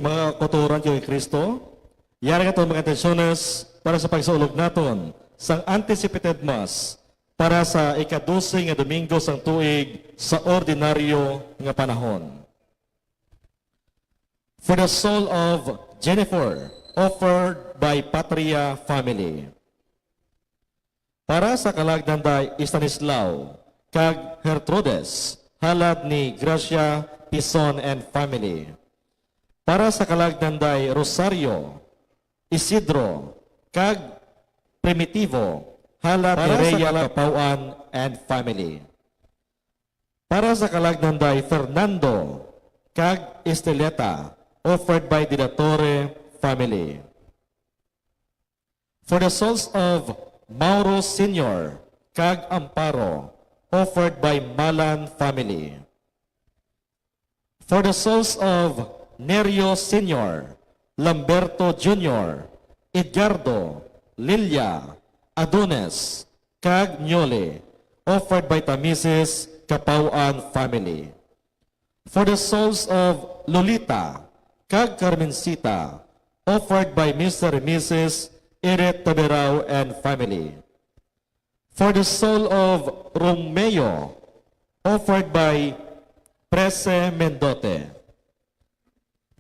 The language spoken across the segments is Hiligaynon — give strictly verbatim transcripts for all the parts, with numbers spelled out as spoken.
Mga kauturan kay Kristo, yari nga mga intensyones para sa pagsaulog naton sang anticipated Mass para sa ika-dose nga Domingo sang tuig sa ordinaryo nga panahon. For the soul of Jennifer, offered by Patria family. Para sa kalag ni Nanday Estanislao kag Gertrudes, halad ni Gracia Tison and family. Para sa kalag ni Nanday Rosario, Isidro, kag Primitivo, halad ni Rhea Capauan and family. Para sa kalag ni Nanday Fernando kag Esteleta, offered by De La Torre family. For the souls of Mauro Senior kag Amparo, offered by Malan family. For the souls of Nerio Senior, Lamberto Junior, Edgardo, Lilia, Adonis, kag Nyoli, offered by the Missus Capauan family. For the souls of Lolita kag Carmencita, offered by Mister and Missus Edith Taberao and family. For the soul of Romeo, offered by Prese Mendote.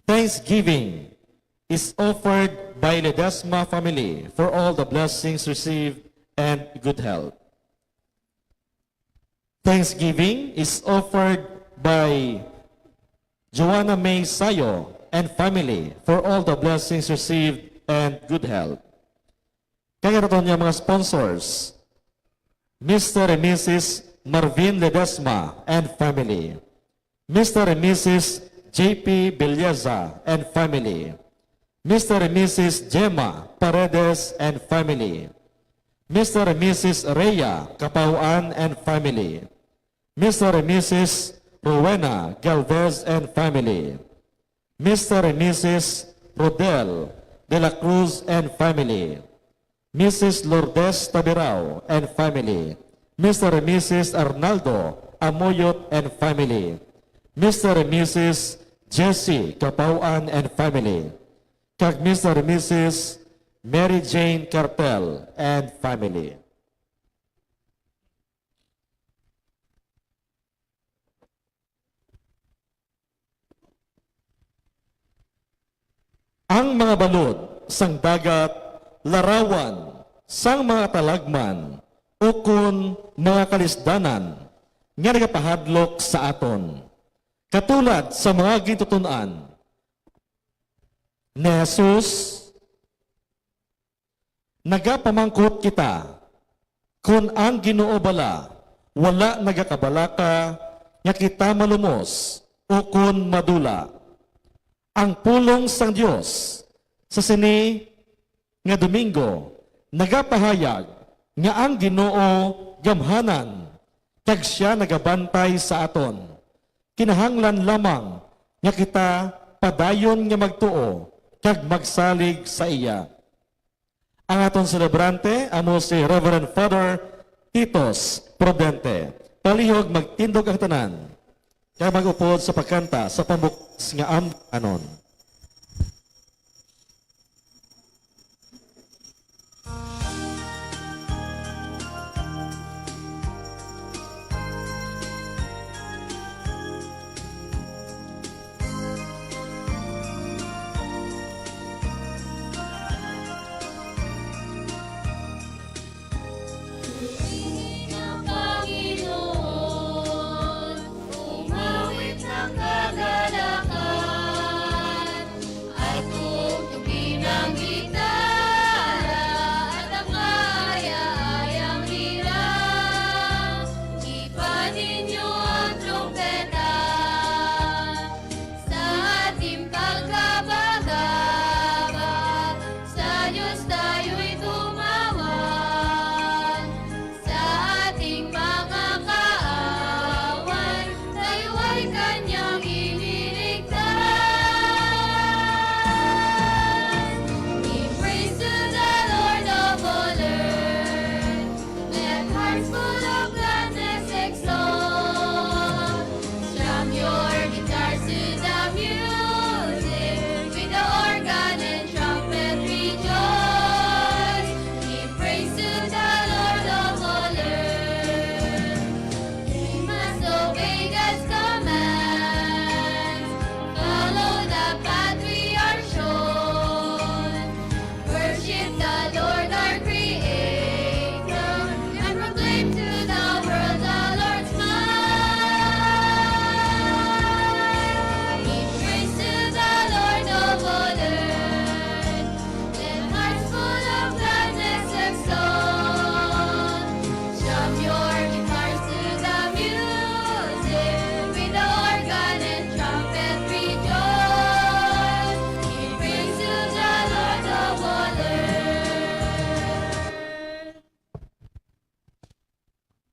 Thanksgiving is offered by Ledesma family for all the blessings received and good health. Thanksgiving is offered by Joanna May Sayo and family for all the blessings received and good health. Kag aton nga mga sponsors, Mister and Missus Marvin Ledesma and family, Mister and Missus J P Belleza and family, Mister and Missus Gemma Paredes and family, Mister and Missus Rhea Capauan and family, Mister and Missus Rowena Galvez and family, Mister and Missus Rodel de la Cruz and family, Missus Lourdes Tabirao and family, Mister and Missus Arnaldo Amoyot and family, Mister and Missus Jessie Capauan and family, kag Mister and Missus Mary Jane Cartel and family. Ang mga balod sang dagat, larawan sang mga talagman, ukon mga kalisdanan nga nagapahadlok sa aton. Katulad sa mga gintuton-an ni Jesus, nagapamangkot kita kon ang Ginoo bala wala nagakabalaka nga kita malumos ukon madula. Ang pulong sang Dios sa sini nga Domingo nagapahayag nga ang Ginoo gamhanan kag sia nagabantay sa aton. Kinahanglan lamang nga kita padayon nga magtuo kag magsalig sa iya. Ang aton selebrante amo si Reverend Father Titos Prudente. Palihog magtindog ang tanan kag mag-upod sa pagkanta sa pambukas nga ambanon.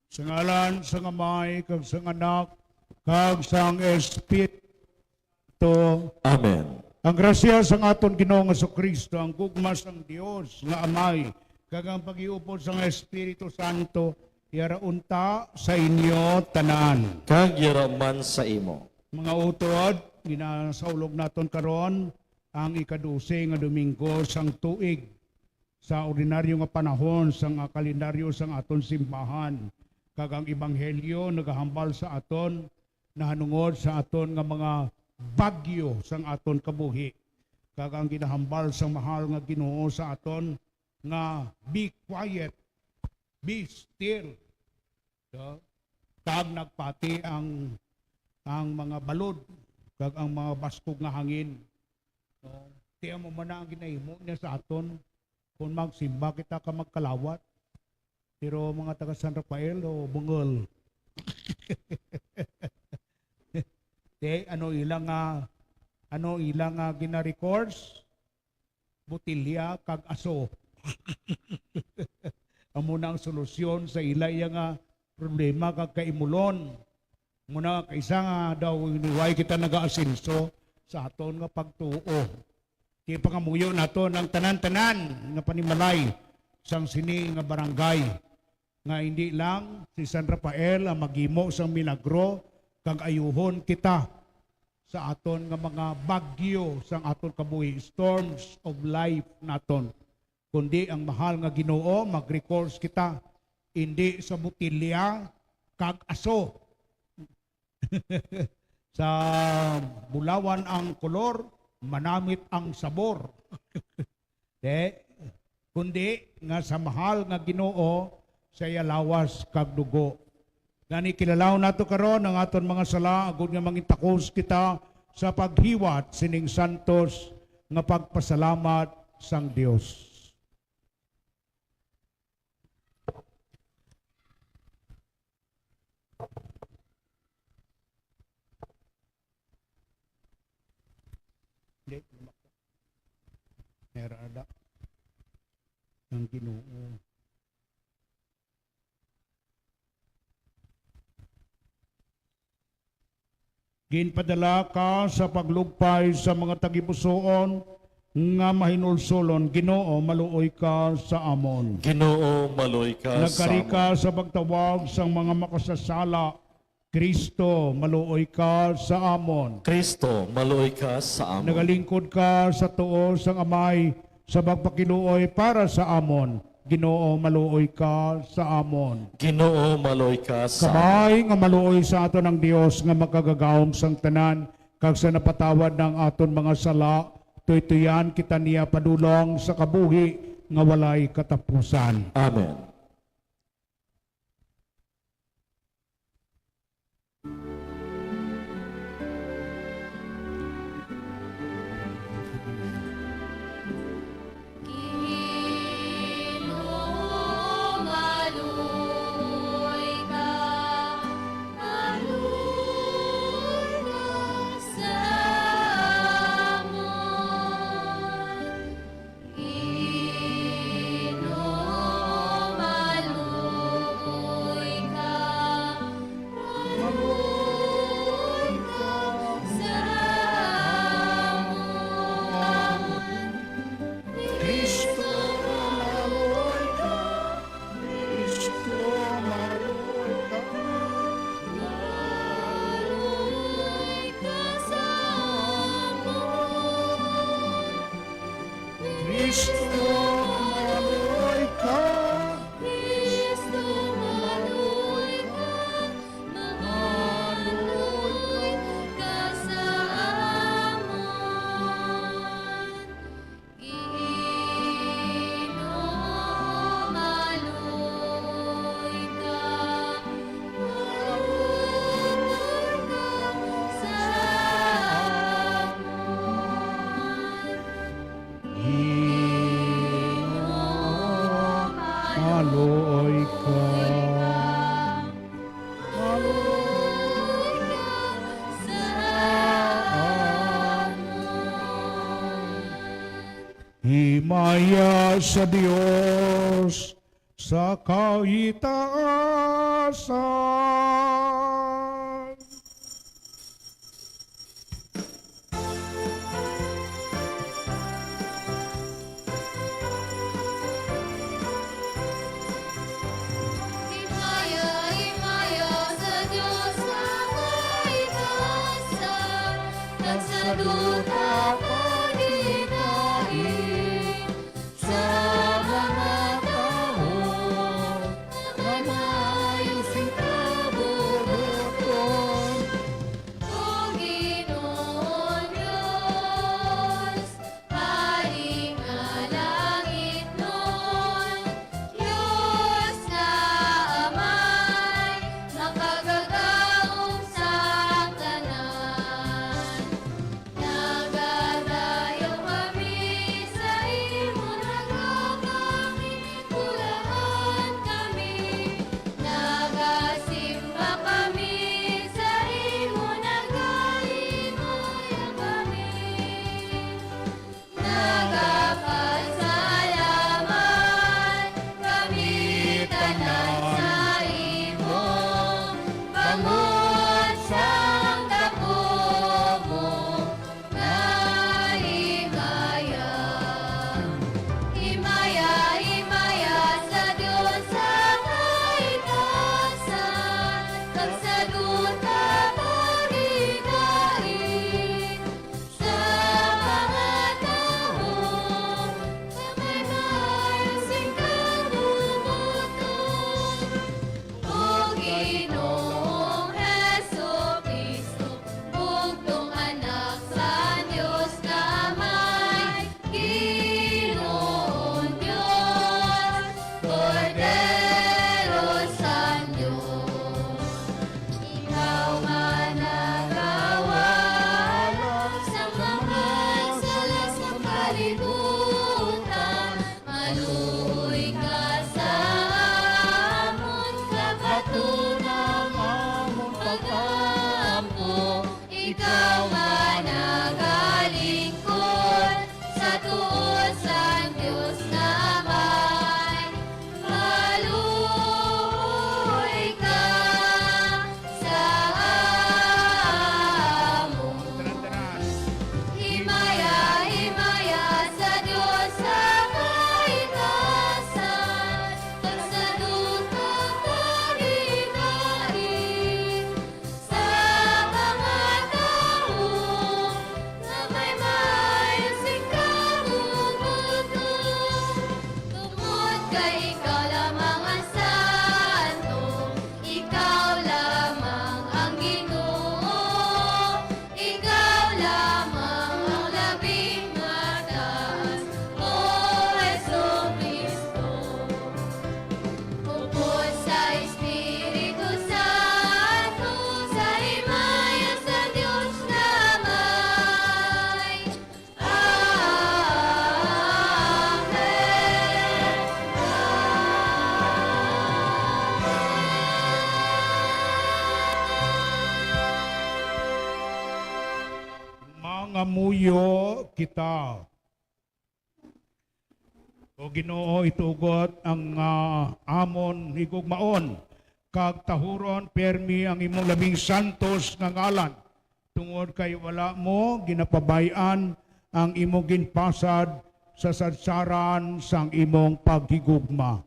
Sa ngalan sang Amay, kag sang Anak, kag sang Espiritu Santo. Amen. Ang grasya sang aton Ginoong Jesu-Cristo, ang gugma sang Dios nga Amay, kag ang pag-iupod sang Espiritu Santo, yara unta sa inyo tanan. Kag yara man sa imo. Mga utod, ginasaulog naton karon ang ika-dose nga Domingo sang tuig sa ordinaryo nga panahon sang, ah, kalendaryo sang aton simbahan, kag ang ebanghelyo nagahambal sa aton nahanungod sa aton nga mga bagyo sang aton kabuhi, kag ang ginahambal sang mahal nga Ginoo sa aton nga, "Be quiet, be still." So, kag nagpati ang, ang mga balod kag ang mga baskog nga hangin. No? Ti amo man na ang ginahimo niya sa aton kung magsimba kita ka magkalawat. Pero mga taga San Rafael o bungol. Te, ano ila nga, ano ila nga gina-recourse? Botelya kag aso. Amo na ang solusyon sa ila iya nga problema kag kaimulon. Amo na, kaisa nga daw, way kita nagaasenso sa aton nga pagtuo. Kay pangamuyo naton ang tanan-tanan nga panimalay sang sini nga barangay, nga indi lang si San Rafael ang maghimo sang milagro, kag ayuhon kita sa aton nga mga bagyo sang aton kabuhi, storms of life naton, kundi ang mahal nga Ginoo, mag-recourse kita indi sa botelya kag aso. Sa bulawan ang kolor, manamit ang sabor. Di, kundi nga sa mahal nga Ginoo, sa iya lawas kag dugo. Gani, kilalaw nato karon ang aton mga sala, agod nga mangintakos kita sa paghiwat sining santos nga pagpasalamat sang Dios. Di, meron ada ang Ginoo. Ginpadala ka sa paglugpay sa mga tagipusoon nga mahinulsolon. Ginoo, maluoy ka sa amon. Ginoo, maluoy ka sa amon. Nagkari ka sa pagtawag sang mga makasasala. Cristo, maluoy ka sa amon. Cristo, maluoy ka sa amon. Nagalingkod ka sa tuo sang Amay sa pagpakiluoy para sa amon. Ginoo, maluoy ka sa amon. Ginoo, maluoy ka sa amon. Kamay nga maluoy sa aton ang Dios nga makagagahom sang tanan, kag sa napatawad na ang aton mga sala, tuytuyan kita niya padulong sa kabuhi nga walay katapusan. Amen. Ginoo, maluoy ka, maluoy ka sa amon. Cristo, maluoy ka, Cristo, maluoy ka, maluoy ka sa amon. Cristo, maluoy ka. Cristo, maluoy ka. Maluoy ka sa amon. Ginoo, maluoy ka. Maluoy ka sa amon. Ginoo, maluoy ka. Maluoy ka sa amon. Himaya sa Dios sa kahitaasan. Himaya, himaya sa Dios sa kaitaasan, kag sa duta paghigain sa mga tawo nga maayo sing kabubuton. O Ginoong Dios, Hari nga langitnon, Dios nga Amay, makagagahom sa tanan. Nagadayaw kami sa imo, nagakakaminsulahan kami, nagasimba kami sa imo, nagahimaya kami. Nagapasalamat kami tanan sa imo, bangod sang daku mo nga himaya. Himaya, himaya sa Dios sa kaitaasan, kag sa duta paghigain sa mga tawo nga may maayo sing kabubuton. O Ginoong Jesu-Cristo, bugtong Anak sang Dios nga Amay, Ginoong Dios, Kordero sang Dios, ikaw nga nagawalag sa mga sala sa kalibutan, maluoy ka sa amon, kag bato na ang amon pag-ampo. Ikaw nga nagalingkod sa tuo sang Dios nga Amay, maluoy ka sa amon. Himaya, himaya sa Dios sa kaitaasan, kag sa duta paghigain sa mga tawo nga may maayo sing kabubuton. Tungod kay ikaw lamang ang santo, ikaw lamang ang Ginoo, ikaw lamang ang labing mataas, O Jesu-Cristo. Upod sa Espiritu Santo, sa himaya sa Dios nga Amay. Amen. Mangamuyo kita. O Ginoo, itugot ang, ah, amon higugmaon, kag tahuron pirmi ang imong labing santos nga ngalan, tungod kay wala mo ginapabay-an ang imo ginpasad sa sadsaran sang imong paghigugma.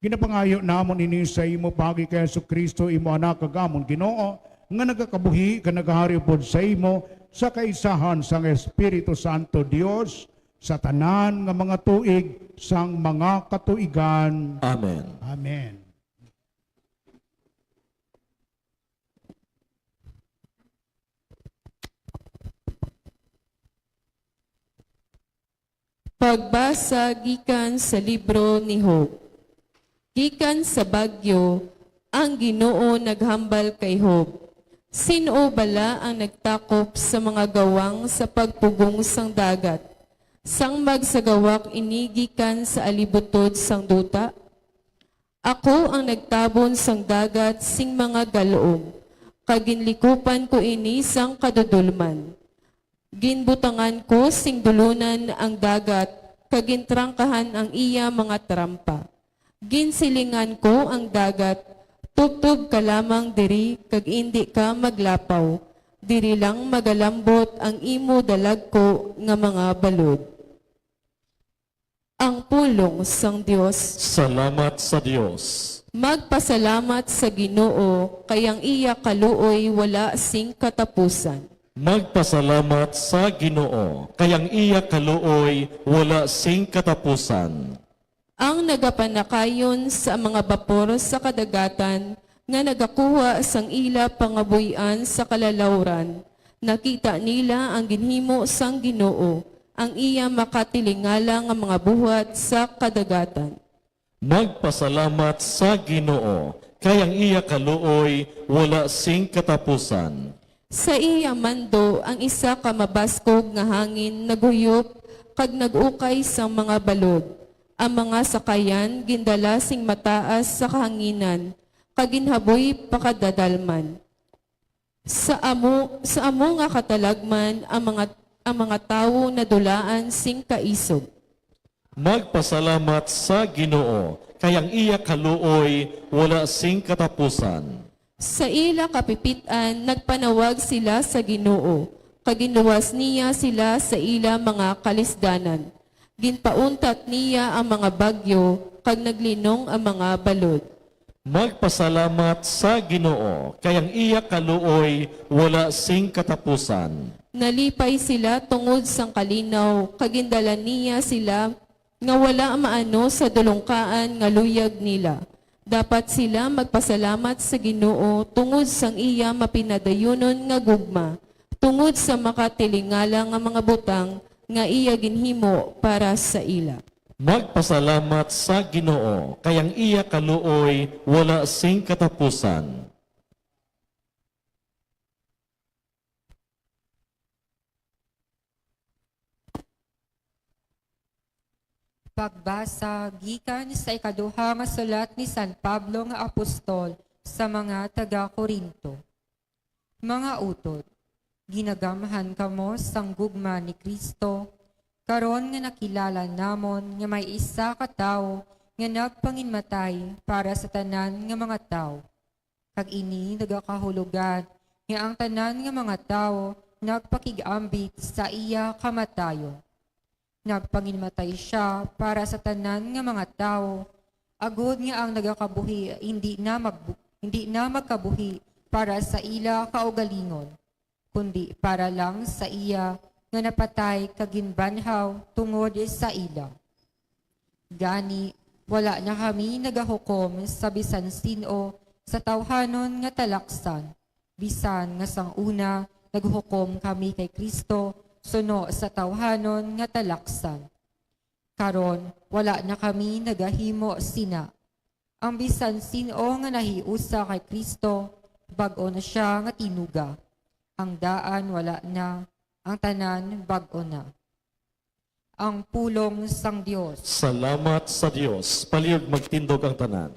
Ginapangayo namon ini sa imo paagi kay Jesu-Cristo, imo Anak, kag amon Ginoo, nga nagakabuhi kag nagahari upod sa imo sa kaisahan sang Espiritu Santo, Dios, sa tanan nga mga tuig sang mga katuigan. Amen. Amen. Pagbasa gikan sa libro ni Job. Gikan sa bagyo, ang Ginoo naghambal kay Job, "Sin-o bala ang nagtakop sa mga gawang sa pagpugong sang dagat, sang magsagawak ini gikan sa alibutod sang duta? Ako ang nagtabon sang dagat sing mga gal-om, kag ginlikupan ko ini sang kadudolman. Ginbutangan ko sing dulonan ang dagat, kag gintrangkahan ang iya mga trampa. Ginsilingan ko ang dagat, "Tubtob ka lamang diri kag indi ka maglapaw. Diri lang magalambot ang imo dalagko nga mga balod." Ang pulong sang Dios. Salamat sa Dios. Magpasalamat sa Ginoo, kay ang iya kaluoy wala sing katapusan. Magpasalamat sa Ginoo, kay ang iya kaluoy wala sing katapusan. Ang nagapanakayon sa mga bapor sa kadagatan nga nagakuha sang ila pangabuy-an sa kalalawran, nakita nila ang ginhimo sang Ginoo, ang iya makatilingala nga mga buhat sa kadagatan. Magpasalamat sa Ginoo, kay ang iya kaluoy wala sing katapusan. Sa iya mando, ang isa ka mabaskog nga hangin naghuyop kag nag-ukay sang mga balod. Ang mga sakayan gindala sing mataas sa kahanginan, kag ginhaboy pakadadalman. Sa amo, sa amo nga katalagman, ang mga, ang mga tawo nadulaan sing kaisog. Magpasalamat sa Ginoo, kay ang iya kaluoy wala sing katapusan. Sa ila kapipit-an nagpanawag sila sa Ginoo, kag ginluwas niya sila sa ila mga kalisdanan. Ginpauntat niya ang mga bagyo, kag naglinong ang mga balod. Magpasalamat sa Ginoo, kay ang iya kaluoy wala sing katapusan. Nalipay sila tungod sang kalinaw, kag gindala niya sila nga wala maano sa dulongkaan nga luyag nila. Dapat sila magpasalamat sa Ginoo tungod sang iya mapinadayunon nga gugma, tungod sa makatilingala nga mga butang nga iya ginhimo para sa ila. Magpasalamat sa Ginoo, kay ang iya kaluoy wala sing katapusan. Pagbasa gikan sa ikaduha nga sulat ni San Pablo nga apostol sa mga taga-Corinto. Mga utod, ginagamhan kamo sang gugma ni Cristo, karon nga nakilala namon nga may isa ka tawo nga nagpanginmatay para sa tanan nga mga tawo. Kag ini nagakahulogan nga ang tanan nga mga tawo nagpakig-ambit sa iya kamatayon. Nagpanginmatay sia para sa tanan nga mga tawo, agod nga ang nagakabuhi hindi na magbu-, hindi na magkabuhi para sa ila kaugalingon, kundi para lang sa iya nga napatay kag ginbanhaw tungod sa ila. Gani, wala na kami nagahukom sa bisan sin-o sa tawhanon nga talaksan, bisan nga sang una naghukom kami kay Cristo suno sa tawhanon nga talaksan. Karon, wala na kami nagahimo sina. Ang bisan sin-o nga nahiusa kay Cristo, bag-o na sia nga tinuga. Ang daan wala na, ang tanan bag-o na. Ang pulong sang Dios. Salamat sa Dios. Palihog magtindog ang tanan.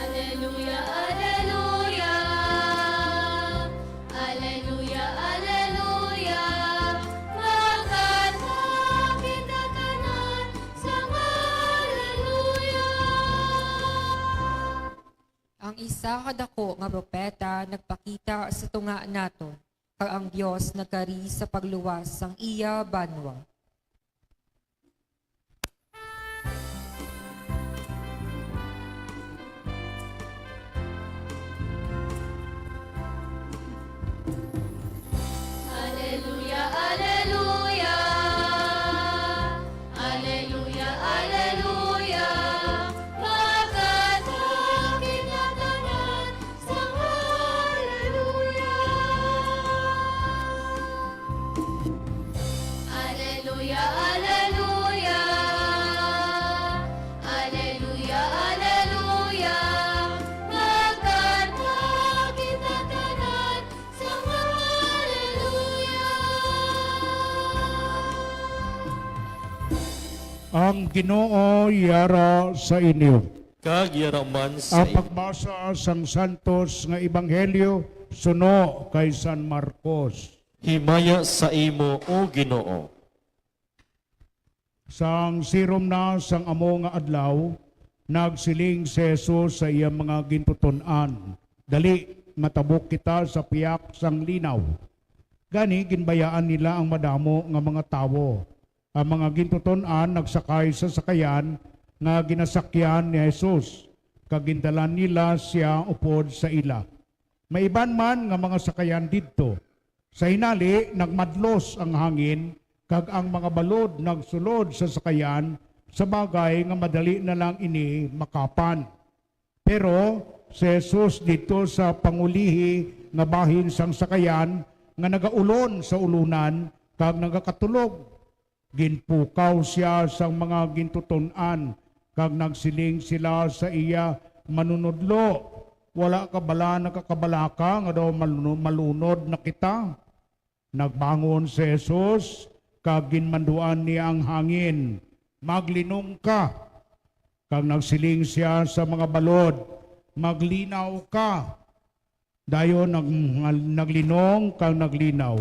Aleluya, aleluya. Aleluya, aleluya. Magkanta kita tanan sang aleluya. Ang isa ka daku nga propeta nagpakita sa tunga naton, kag ang Dios nagkari sa pagluwas sang iya banwa. Aleluya, aleluya. Aleluya, aleluya. Magkanta kita tanan sang aleluya. Aleluya, aleluya. Aleluya, aleluya. Magkanta kita tanan sang aleluya. Ang Ginoo yara sa inyo. Kag yara man sa Ang im- pagbasa sang santos nga ebanghelyo suno kay San Marcos. Himaya sa imo, O Ginoo. Sang sirom na sang amo nga adlaw, nagsiling si Jesus sa iya mga gintuton-an, "Dali, matabok kita sa piyak sang linaw." Gani, ginbayaan nila ang madamo nga mga tawo. Ang mga gintuton-an nagsakay sa sakayan nga ginasakyan ni Jesus, kag gindalan nila sia upod sa ila. May iban man nga mga sakayan didto. Sa hinali, nagmadlos ang hangin, kag ang mga balod nagsulod sa sakayan, sa bagay nga madali na lang ini makapan. Pero si Jesus didto sa pangulihi nga bahin sang sakayan nga nagaulon sa ulonan kag nagakatulog. Ginpukaw sia sang mga gintuton-an, kag nagsiling sila sa iya, "Manunodlo, wala ka bala nakakabalaka nga daw malu-, malunod na kita?" Nagbangon si Jesus, kag ginmanduan niya ang hangin, "Maglinong ka." Kag nagsiling sia sa mga balod, "Maglinaw ka." Dayon nag-, naglinong kag naglinaw.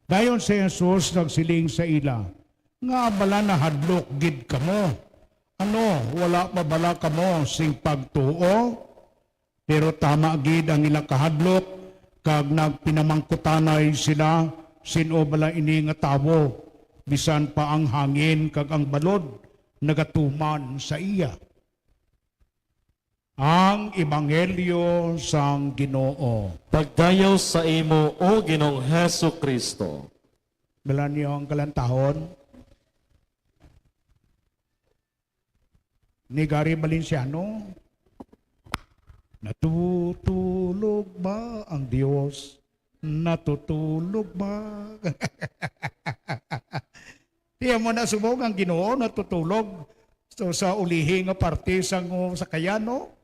Dayon si Jesus nagsiling sa ila, "Ngaa bala nahadlok gid kamo? Ano, wala pa bala kamo sing pagtuo?" Pero tama gid ang ila kahadlok, kag nagpinamangkutanay sila, "Sin-o bala ini nga tawo? Bisan pa ang hangin kag ang balod nagatuman sa iya." Ang Ebanghelyo sang Ginoo. Pagdayaw sa imo, O Ginoong Jesu-Cristo. Dala niyo ang kalantahon ni Gary Valenciano. "Natutulog ba ang Dios? Natutulog ba?" Tiyan mo na, subong ang Ginoo natutulog. So, sa ulihi nga parte sang, oh, sakayan, no?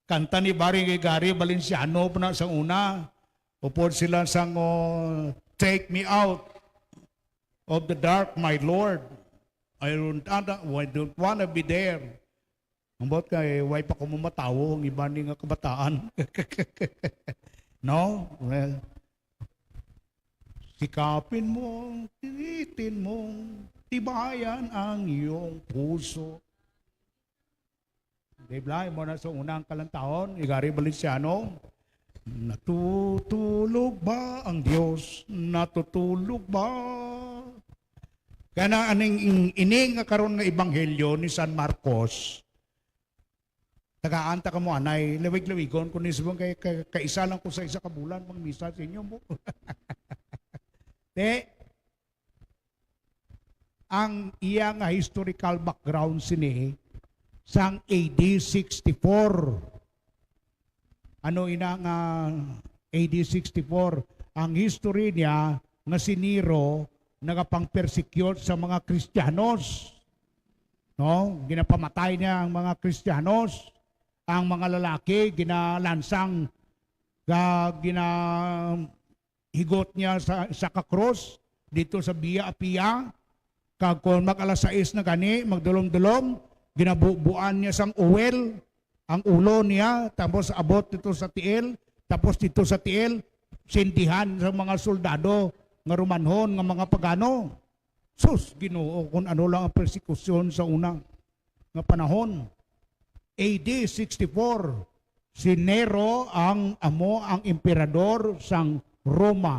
Kanta ni Barry, Gary Valenciano pa na sang una. Upod sila sang, oh, "Take me out of the dark, my Lord. I don't, I don't wanna be there." Ambot kay way pa ko mamatawo ang iban ni nga kabataan. No? Well, sikapin mo, pilitin mo, tibayan ang iyong puso. Di ba? Imo na sa unang kalantahon, ni Gary Valenciano, "Natutulog ba ang Dios? Natutulog ba?" Kana aning in-, ini nga karon nga ebanghelyo ni San Marcos, tagaan ta kamo anay, lawig-lawigon ko ni subong kay, kay, kaisa lang ko sa isa ka bulan pang misa sa inyo mo. Te, ang iya nga historical background sini sang A D sixty-four. Ano ina nga A D sixty-four? Ang history niya nga si Nero nagapang-persecute sa mga Kristiyanos. No? Ginapamatay niya ang mga Kristiyanos. Ang mga lalaki ginalansang, ga-, gina-, higot niya sa, sa ka krus dito sa Via Appia. Kag kon mag alas sais na gani, magdulom-dulom, ginabubuan niya sang uwel ang ulo niya, tapos abot dito sa tiil, tapos dito sa tiil, sindihan sa mga soldado nga Romanhon, nga mga pagano. Sus, Ginoo, kung ano lang ang persekusyon sa una nga panahon. A D sixty-four, si Nero ang amo ang emperador sang Roma.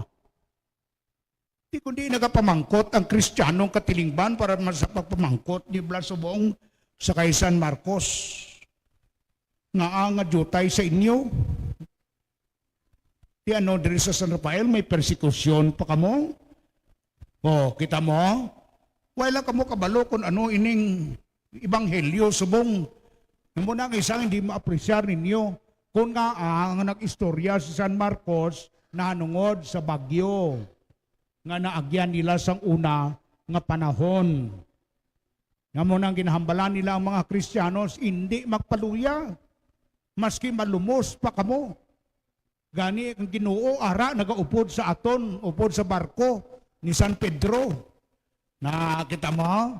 Di kundi nagapamangkot ang Kristiyanong katilingban para man sa pagpamangkot ni Blasubong sa kay San Marcos. Ngaa nga diutay sa inyo? Di ano, diri sa San Rafael may persekusyon pa kamo? O, kita mo? Wala kamo kabalo kung ano ining ebanghelyo subong. Amo na ang isang hindi maapresyar ninyo. Kung nga ang nag-istorya si San Marcos nahanungod sa bagyo nga naagyan nila sang una nga panahon. Nga mo nang ginahambalan nila ang mga Kristiyanos, hindi magpaluya, maski malumos pa kamo. Gani ang Ginoo ara nagaupod sa aton, upod sa barko ni San Pedro. Nakita mo?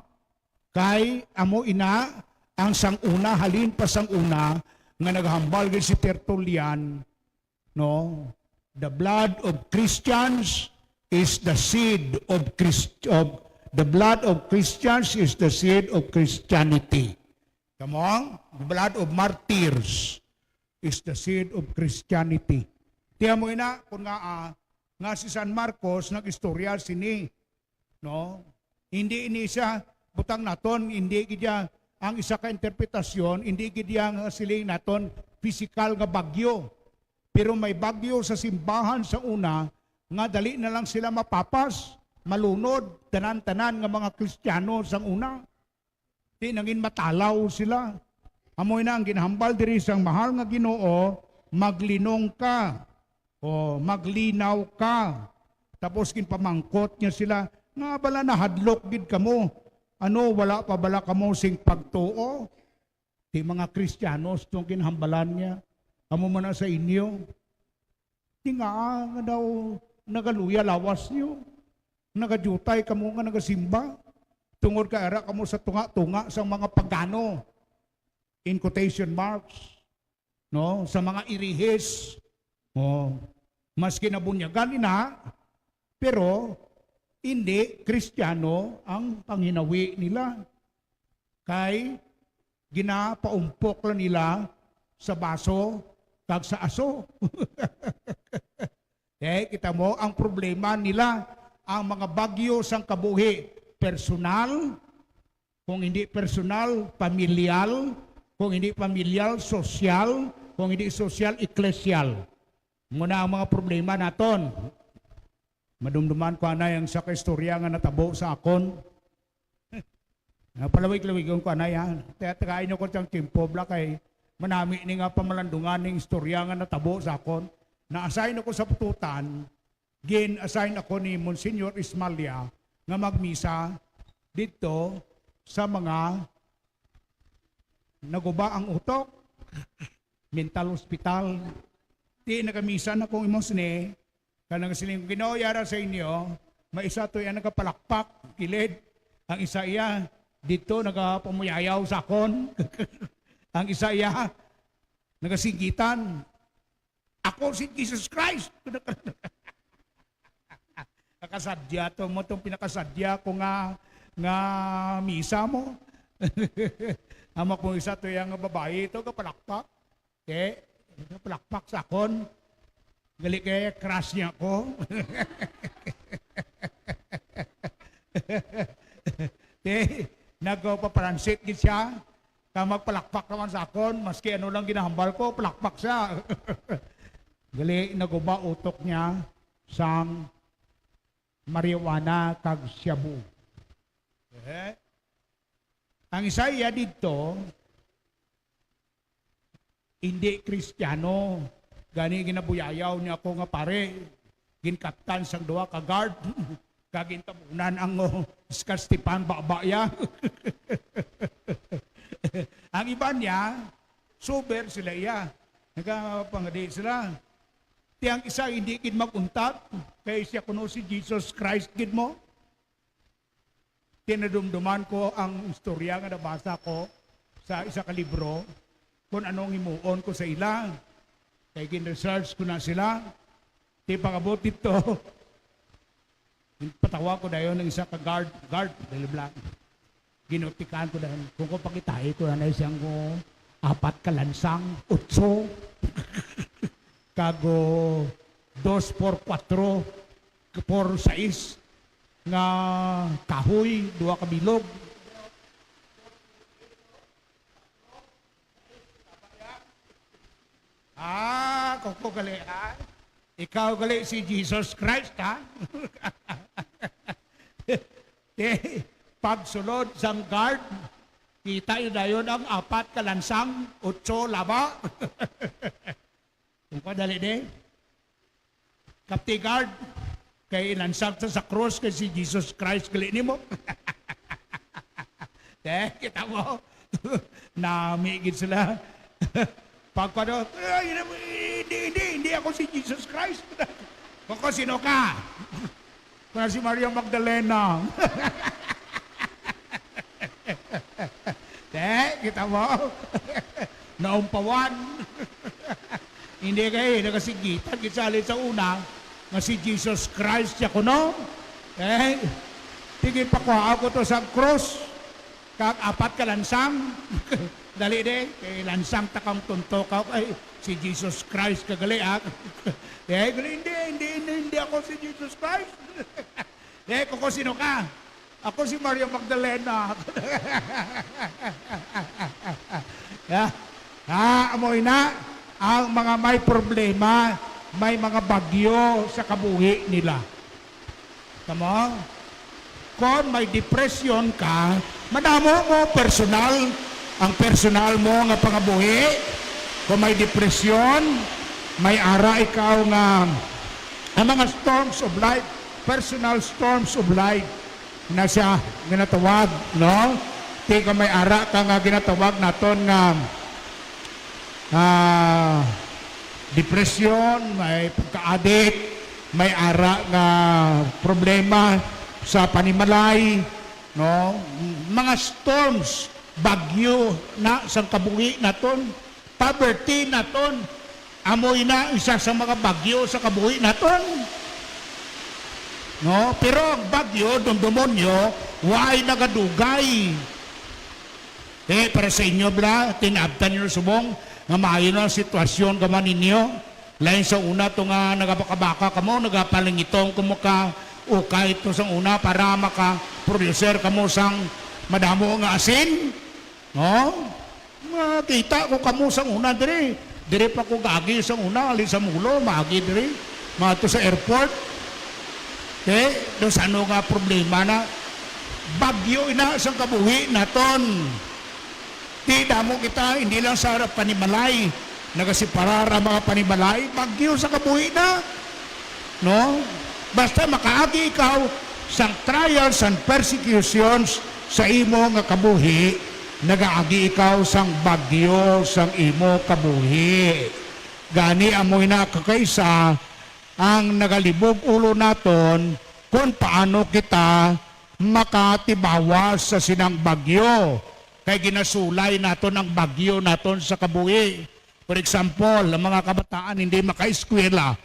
Kay amo ina Ang sang una, halin pa sang una, nga naghambal gid si Tertullian, no? The blood of Christians is the seed of Christ-, of, the blood of Christians is the seed of Christianity. Come on? The blood of martyrs is the seed of Christianity. Tiyan mo ina, kung nga, ah, nga si San Marcos nag-istorya sini, no? Hindi ini siya butang naton, hindi gid iya ang isa ka interpretasyon, hindi gid iya nga siling naton pisikal nga bagyo. Pero may bagyo sa simbahan sa una nga dali na lang sila mapapas, malunod, tanan-tanan nga mga Kristiyano sang una. Di nangin matalaw sila. Amo na ang ginhambal diri sang mahal nga Ginoo, "Maglinong ka," o, "Maglinaw ka." Tapos ginpamangkot niya sila, "Nga bala nahadlok gid kamo? Ano, wala pa bala kamo sing pagtuo?" Ti mga Kristiyanos tong ginhambalan niya, "Amo man na sa inyo. Ti ngaa nga daw nagaluya lawas niyo? Nagadiutay kamo nga nagasimba, tungod kay ara kamo sa tunga-tunga sang mga pagano," in quotation marks, no, sa mga irihis. Oh, maski nabunyagan ina, pero hindi Kristiyano ang panghinawi nila. Kay ginapaumpok lang nila sa baso kag sa aso. Eh, kita mo, ang problema nila, ang mga bagyo sang kabuhi, personal, kung hindi personal, pamilyal, kung hindi pamilyal, sosyal, kung hindi sosyal, eklesyal. Muna ang mga problema naton. Madumduman ko anay ang sa kaistorya nga natabo sa akon. Napalawig-lawigon ko anay, ha. Kaya tagay niyo ko siyang tiyempo, bla, kay manami ni nga pamalandungan ning istorya nga natabo sa akon. Na-assign ako sa Pututan, gin-assign ako ni Monsignor Ismalia nga magmisa didto sa mga naguba ang utok, mental hospital. Di nagamisa na kung imong sini, kanang siling, "Ginoo, yara sa inyo, may isa to iya nagapalakpak, kilid. Ang isa iya, dito nagapamuyayaw sa akon. Ang isa iya, nagasinggitan. Ako si Jesus Christ." Nakasadya to mo, tong pinakasadya ko nga, nga misa mo. Amo kung isa to iya nga babayi to, kapalakpak. Eh, kapalakpak sa akon. Gali kay crush niya ko. Te, nagpaparansit gid siya. Kag magpalakpak naman sa akon, maski ano lang ginahambal ko, palakpak siya. Gali, naguba utok niya sang marijuana kag shabu. Eh? Ang isa iya didto, hindi Kristiyano. Gani ginabuyayaw niya ako nga pare. Ginkaptan sang duha ka guard. Kag gintabunan ang, oh, Oscar Stepan baba iya. Ang iban niya, sober sila iya. Nagapangadi sila. Ti ang isa hindi gid mag-untat, kay siya kuno si Jesus Christ gid mo. Tinadumduman ko ang istorya nga nabasa ko sa isa ka libro kung anong himuon ko sa ila. Kay gin-research ko na sila. Ti pag-abot dito, patawag ko dayon ang isa ka guard, "Guard," bla, bla. Ginutikan ko dayon. Kung ko pakitai ko na siyang ko apat ka lansang, otso. Kago dos por kuwatro, por sais nga kahoy, duha ka bilog. Ah, koko gali, ha? Ikaw gali si Jesus Christ, ha? Eh, pagsulod sang guard, kita niyo dayon ang apat ka lansang, otso laba. Kung ko, dali di. Captain Guard, kay ilansag sa, sa cross kay si Jesus Christ gali nimo. Eh, kita mo? Nami gid sila. Pagkano, "Ay, hindi, hindi, hindi ako si Jesus Christ." Kung sino ka? Kung si Maria Magdalena. Eh, Kita mo? Naumpawan. Hindi kay nagasingitan gid sa halin sa una nga si Jesus Christ siya kuno. Eh, tingin pa ko ako to sa cross. Kag apat ka lansang. Dali di, kay lansang ta kang tunto ka. Ay, si Jesus Christ kagali, ah. Eh, gali, hindi, hindi, hindi, hindi ako si Jesus Christ. Eh, kung sino ka? Ako si Maria Magdalena. Ya. Ha, amo ina ang mga may problema, may mga bagyo sa kabuhi nila. Tama? Kung may depresyon ka, madamo mo personal, ang personal mo nga pangabuhi. Kung may depresyon, may ara ikaw nga ang mga storms of life, personal storms of life na siya ginatawag, no? Di ka may ara ka nga ginatawag naton nga, ah, depresyon, may pagka-addict, may ara nga problema sa panimalay, no? Mga storms, bagyo na sang kabuhi naton, poverty naton, amoy na isa sa mga bagyo sa kabuhi naton. No? Pero ang bagyo, dumdumon nyo, way nagadugay. Eh, para sa inyo, bla, tinabtan nyo subong nga maayo na ang sitwasyon kamo ninyo. Lain sa una to nga nagabakabaka kamo, nagapalingitong kamo ka ukay to sang una para maka-producer kamo sang madamo nga asin. No? Makita ko kamo sang una diri. Diri pa ko gaagi sang una, ali sa Mulo, maagi diri. Mato sa airport. Okay? Daw sa ano nga problema na? Bagyo ina sang kabuhi naton. Di damo kita, hindi lang sa panimalay. Nagasiparar ang mga panimalay, bagyo sa kabuhi na. No? Basta makaagi ikaw sang trials and persecutions sa imo nga kabuhi, nagaagi ikaw sang bagyo sang imo kabuhi. Gani amoy na kakaisa ang nagalibog ulo naton kung paano kita makatibawas sa sinang bagyo kay ginasulay naton ang bagyo naton sa kabuhi. For example, ang mga kabataan hindi makaeskwela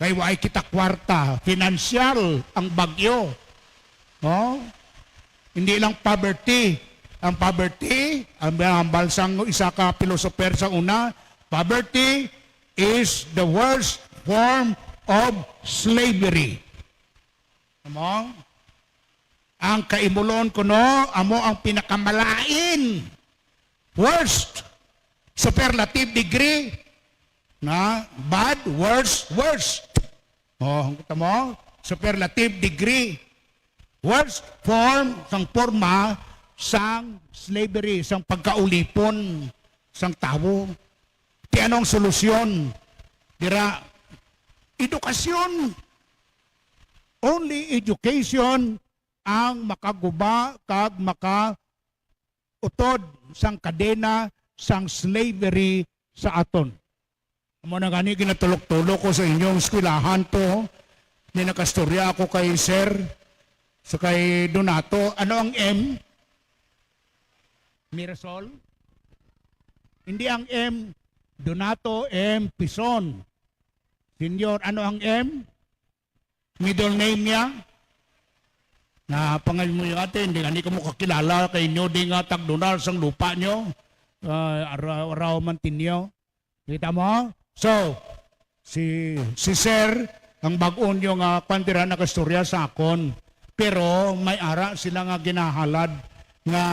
kay waay kita kwarta, financial ang bagyo. No? Hindi lang poverty. Ang poverty, ang hambal sang isa ka philosopher sa una, poverty is the worst form of slavery. Amo? Ang kaimulon kuno amo ang pinakamalain. Worst. Superlative degree. Na bad, worse, worst. Oh, kita mo? Superlative degree. Worst form sang forma sang slavery, sang pagkaulipon sang tawo. Ti ano ang solusyon? Dira, edukasyon. Only education ang makaguba kag makautod sang kadena sang slavery sa aton. Amo na gani, ginatulok-tulok ko sa inyong eskwelahan to. May nakastorya ako kay Sir, sa kay Donato. Ano ang M? Mirasol? Hindi ang M. Donato M. Pison. Senyor, ano ang M? Middle name niya? Na pangal mo yung ate, hindi gani kamo kakilala kay inyo di nga tagdunal sang lupa nyo. Ah, araw, araw man tinyo. Kita mo? So, si, si Sir, ang bag-o nyo nga kwan dira nakastorya sa akon. Pero may ara sila nga ginahalad nga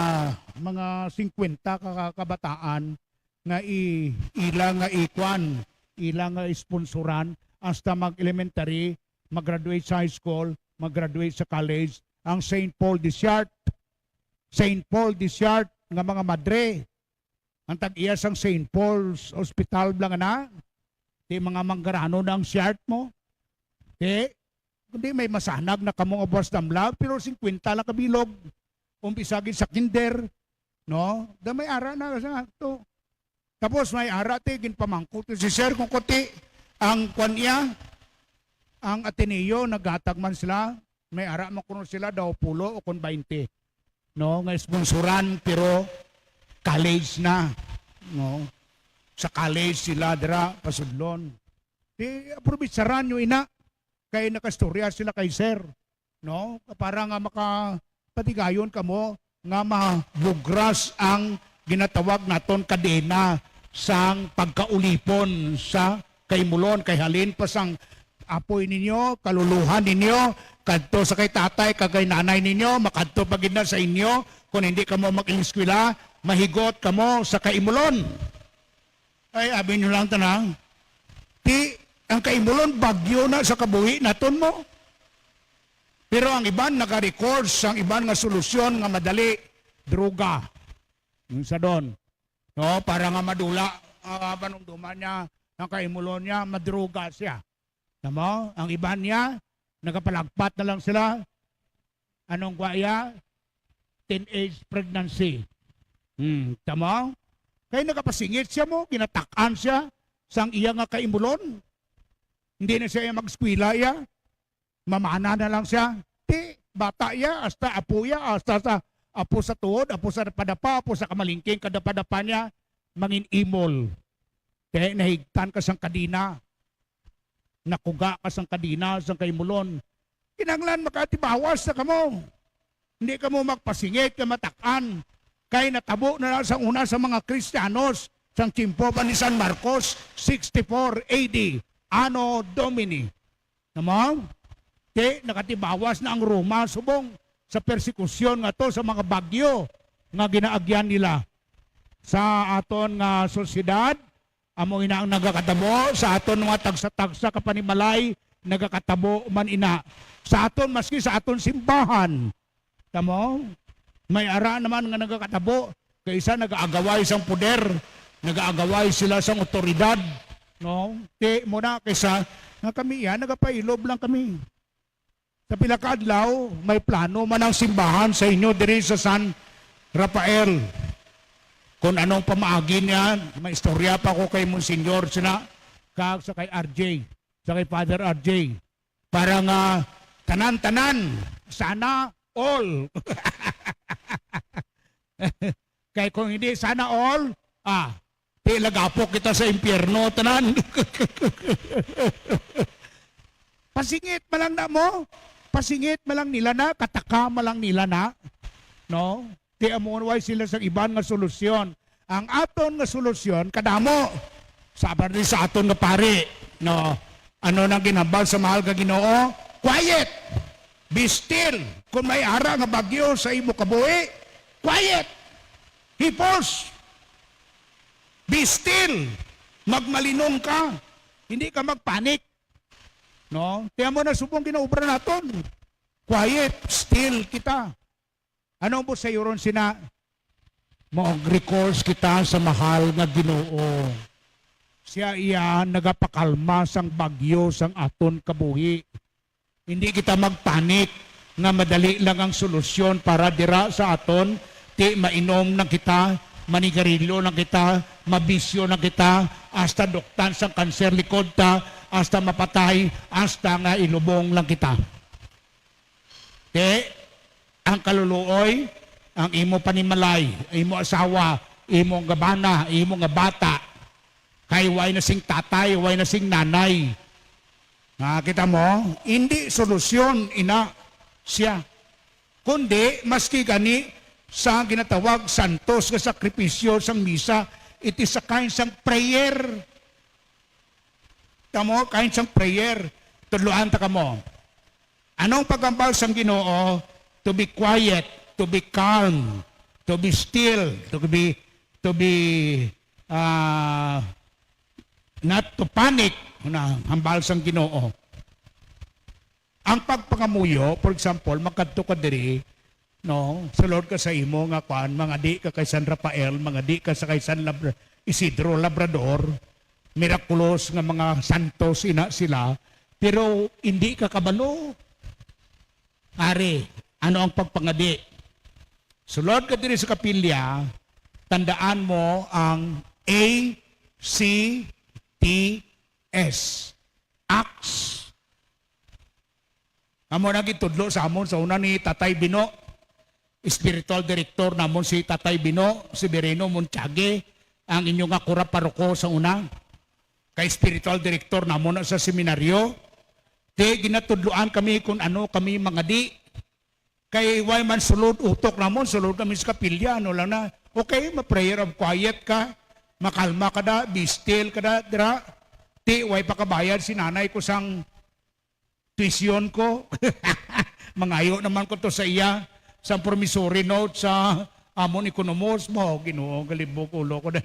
mga singkwenta ka, ka kabataan nga i-, ila nga ikwan, ila nga isponsoran hasta mag-elementary, mag-graduate sa high school, mag-graduate sa college, ang Saint Paul Disiart. Saint Paul Disiart nga mga madre. Ang tag-iya sang Saint Paul's Hospital bala nga na. Di mga manggaranon na ang Siart mo. Di, kundi may masanag na kamo nga buwas damlag, pero singkwenta lang kabilog. Umpisa gid sa kinder, no? Da may ara na sa to. Tapos may ara ti ginpamangkot si Sir kung kuti ang kwan iya, ang Ateneo, naghatag man sila, may ara man kuno sila daw pulo o kon baynte, no, nga sponsoran, pero college na, no? Sa college sila dira pasudlon. Di, aprobetsaran nyo ina, kay nakastorya sila kay sir, no? Para nga makapatigayon kamo nga mabugras ang ginatawag naton kadena sang pagkaulipon sa kaimulon, kay halin pa sang apoy ninyo, kaluluhan ninyo, kadto sa kay tatay kag kay nanay ninyo, makadto pa gid na sa inyo, kung hindi kamo mag-eskwela, mahigot kamo sa kaimulon. Ay, abi nyo lang tanang, ti, ang kaimulon, bagyo na sa kabuhi naton mo. Pero ang iban naka-record sang iban nga solusyon nga madali, droga. Yung sa don. No, para nga madula, ah, panumduman niya, ang kaimulon niya, madroga siya. Tama? Ang iban niya, nagapalagpat na lang sila. Anong kwa iya? Teenage pregnancy. Hmm, tama? Kay nagapasingit siya mo, ginatak-an siya sang iya nga kaimulon. Hindi na siya mag-eskwela iya. Mamana na lang siya. Ti, bata iya, hasta apo iya, hasta sa apo sa tuod, apo sa padapa, apo sa kamalingking, kadapa-dapa niya, mangin-imol. Kay nahigtan ka sang kadina. Nakuga ka sang kadina, sang kaimulon. Kinahanglan makatibawas na kamo. Hindi kamo magpasingit nga matak-an. Kay natabo na lang sa una sa mga Kristiyanos sang tiyempo pa ni San Marcos, sixty-four A D, Anno Domini. Tama? Ti, nakatibawas na ang Roma subong sa persekusyon nga to sa mga bagyo nga ginaagyan nila sa aton nga sosyedad. Amo ina ang nagakatabo sa aton mga tagsa-tagsa ka panimalay, nagakatabo man ina sa aton, maski sa aton simbahan. Tamo? May ara naman nga nagakatabo, kay isa nagaagaway sang poder, nagaagaway sila sang awtoridad, no? Ti mo na kaysa nga kami iya, nagapailob lang kami. Sa pila ka adlaw, may plano man ang simbahan sa inyo diri sa San Rafael. Kung anong pamaagi niya, may istorya pa ko kay Monsignor sina, kag sa kay R J, sa kay Father R J. Para nga tanan-tanan, sana all. Kay kung hindi sana all, ah, ti lagapok kita sa impyerno, tanan. Pasingit man lang na mo, pasingit man lang nila na, kataka man lang nila na, no? Ti amo way sila sa iban nga solusyon. Ang aton nga solusyon, kadamo. Sabi ni sa aton nga pari, no? Ano nang ginhambal sa mahal nga Ginoo? Quiet. Be still. Kung may ara nga bagyo sa imo kabuhi, quiet. Hipos. Be still. Magmalinong ka. Hindi ka magpanik. No? Tiyan mo na subong ginaobra naton. Quiet, still kita. Ano ang sayuron sina? Mag-recourse kita sa mahal nga Ginoo. Siya iya nagapakalma sang bagyo sang aton kabuhi. Hindi kita magpanik nga madali lang ang solusyon para dira sa aton. Ti mainom na kita, manigarilyo na kita, mabisyo na kita, hasta duktan sang kanser likod ta, hasta mapatay, hasta nga ilubong lang kita. Ti, ang kaluluoy, ang imo panimalay, imo asawa, imo nga bana, imo nga bata, kay way na sing tatay, way na sing nanay. Ah, kita mo, hindi solusyon ina siya. Kundi, maski gani sa ginatawag santos nga sakripisyo sang misa, it is a kind sang prayer. Tamo, kind sang prayer. Tudloan ta kamo. Anong paghambal sang Ginoo? To be quiet, to be calm, to be still, to be, to be, ah, not to panic. Na hambal sang Ginoo. Ang pagpangamuyo, for example, makadto ka diri, no? Sulod ka sa imo nga kuan, mangadi ka kay San Rafael, mangadi ka sa kay San Labra-, Isidro Labrador, mirakulos nga mga santos ina sila, pero hindi ka kabalo. Ari, ano ang pagpangadi? Sulod ka diri sa kapilya, tandaan mo ang A C T S. Acts. Amo na gitudlo sa amon sa una ni Tatay Bino. spiritual director namon si Tatay Bino Severino Montiague, ang inyo nga kura paroko sa una. Kay spiritual director namon na sa seminaryo. Ti ginatudloan kami kung ano kami mangadi. Kay way man sulod utok namon, sulod kami sa kapilya, ano lang na. Okay, ma-prayer of quiet ka, makalma ka da, be still ka da, dira. Ti, way pa kabayad si nanay ko sang tuition ko. Mangayo naman ko to sa iya, sang promissory note sa amon ekonomos mo, Ginoo, galibog ulo ko.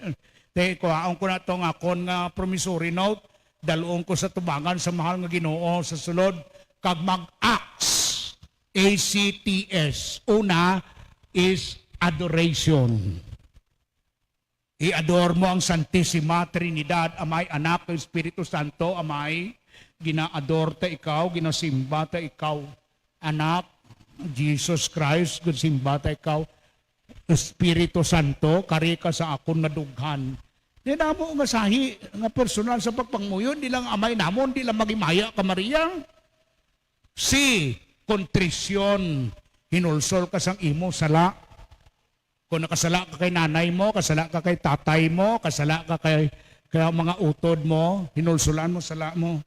Te, kuhaon ko na to nga akon nga promissory note, dalon ko sa tubangan sa mahal nga Ginoo sa sulod, kag mag-acts, A C T S. Una is adoration. I-adore mo ang Santisima Trinidad, Amay, Anak, kag Espiritu Santo, Amay. Gina-adore ta ikaw, ginasimba ta ikaw, Anak, Jesus Christ, ginasimba ta ikaw, Espiritu Santo, kari ka sa akon nga dughan. Di namo nga sahi nga personal sa pagpangamuyo, di lang Amay namon, di lang maghimaya ka, Maria. Si kontrisyon, hinulsol ka sang imo sala. Kung nakasala ka kay nanay mo, kasala ka kay tatay mo, kasala ka kay, kay mga utod mo, hinulsulan mo sala mo.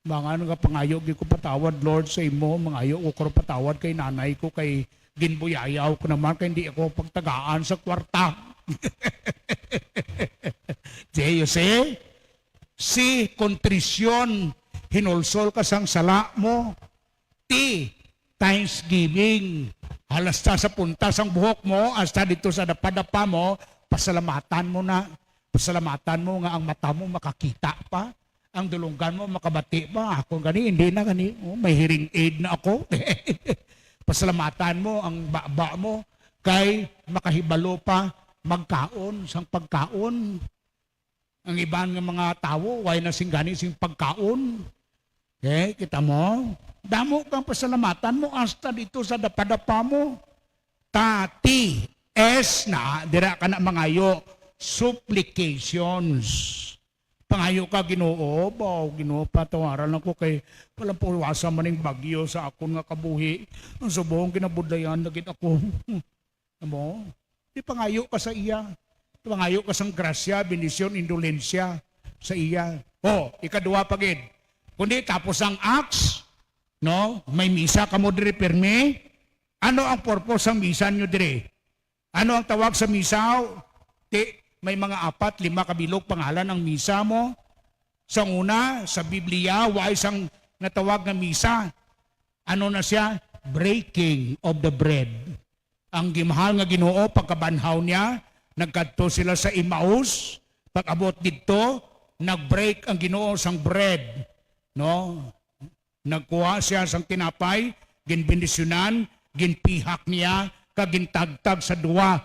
Mga nga pangayo gid ko patawad, Lord, sa imo, mangayo ko karo patawad kay nanay ko, kay ginbuyayaw ko naman, kay hindi ako pagtagaan sa kwarta. Do you see? Si kontrisyon, hinulsol ka sang sala mo. Ti, thanksgiving. Halasta sa punta sang buhok mo, hasta dito sa dapadapa mo, pasalamatan mo na. Pasalamatan mo nga ang mata mo makakita pa. Ang dulunggan mo makabati pa. Ako gani, hindi na gani. Oh, may hearing aid na ako. Pasalamatan mo ang baba mo kay makahibalo pa magkaon sang pagkaon. Ang iban nga mga tawo, way na sing gani sing pagkaon. Okay, kita mo? Damo kang pasalamatan mo hasta dito sa dapadapa mo. Tati, S na, dira ka na mangayo, supplications. Pangayo ka, Ginoo, baw, Ginoo, patawaran ako kay walang puwasa man ning bagyo sa akon nga kabuhi. Ang subong ginabudlayan na gid ako. Amo, di pangayo ka sa iya. Pangayo ka sang grasya, bendisyon, indulensya sa iya. O, ikaduha pa gid. Kundi tapos ang Acts, no? May misa kamo diri pirmi. Ano ang purpose sang misa nyo diri? Ano ang tawag sa misa? Ti, may mga apat, lima ka bilog pangalan ang misa mo. Sa una, sa Biblia, wa isang natawag nga misa. Ano na siya? Breaking of the bread. Ang gimahal nga Ginoo, pagkabanhaw niya, nagkadto sila sa Emmaus. Pag-abot didto, nag-break ang Ginoo sang bread, no? Nagkuha siya sang tinapay, ginbendisyonan, ginpihak niya, kag gintagtag sa duwa.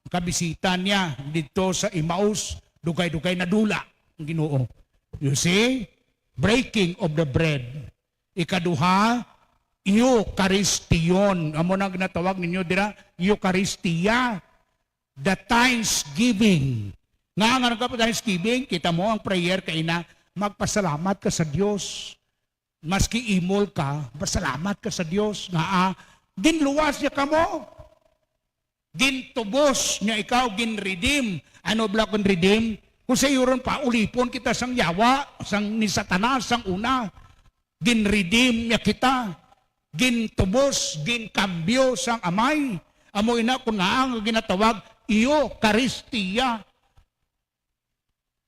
Kabisita niya didto sa Emmaus, dugay-dugay nadula ang Ginoo. You see? Breaking of the bread. Ikaduha, Eucharistion. Amo na ginatawag ninyo dira, Eucharistia. The thanksgiving. Nga nga nagpa-thanksgiving, kita mo ang prayer kay na, magpasalamat ka sa Dios. Maski imol ka, pasalamat ka sa Dios nga, ah, ginluwas niya kamo. Gintubos niya ikaw, ginredeem. Ano bala kung redeem? Kung sa iyo ron pa, ulipon kita sang yawa, sang ni Satanas, sang una. Ginredeem niya kita. Gintubos, ginkambyo sang Amay. Amo ina kung nga ang ginatawag, Eucharistia.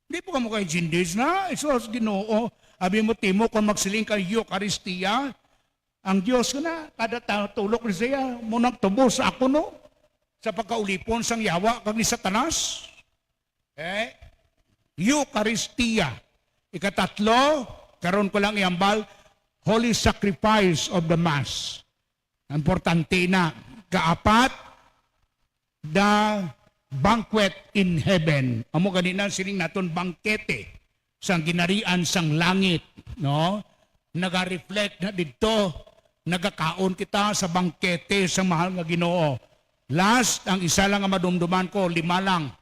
Di po kamo kay Gindis na? Isos Ginoo. Abi mo, Timo, kung magsiling ka, Eucharistia, ang Dios ko na, kada ta-, tulok ni siya, mo nagtubos sa ako, no? Sa pagkaulipon sang yawa kag ni Satanas. Eh? Eucharistia. Ikatatlo, karon ko lang ihambal, Holy Sacrifice of the Mass. Importante na. Kaapat, the banquet in heaven. Amo gani na sining naton bangkete sang ginarian sang langit, no? Naga-reflect na didto, nagakaon kita sa bangkete sa mahal nga Ginoo. Last, ang isa lang nga madumduman ko, lima lang.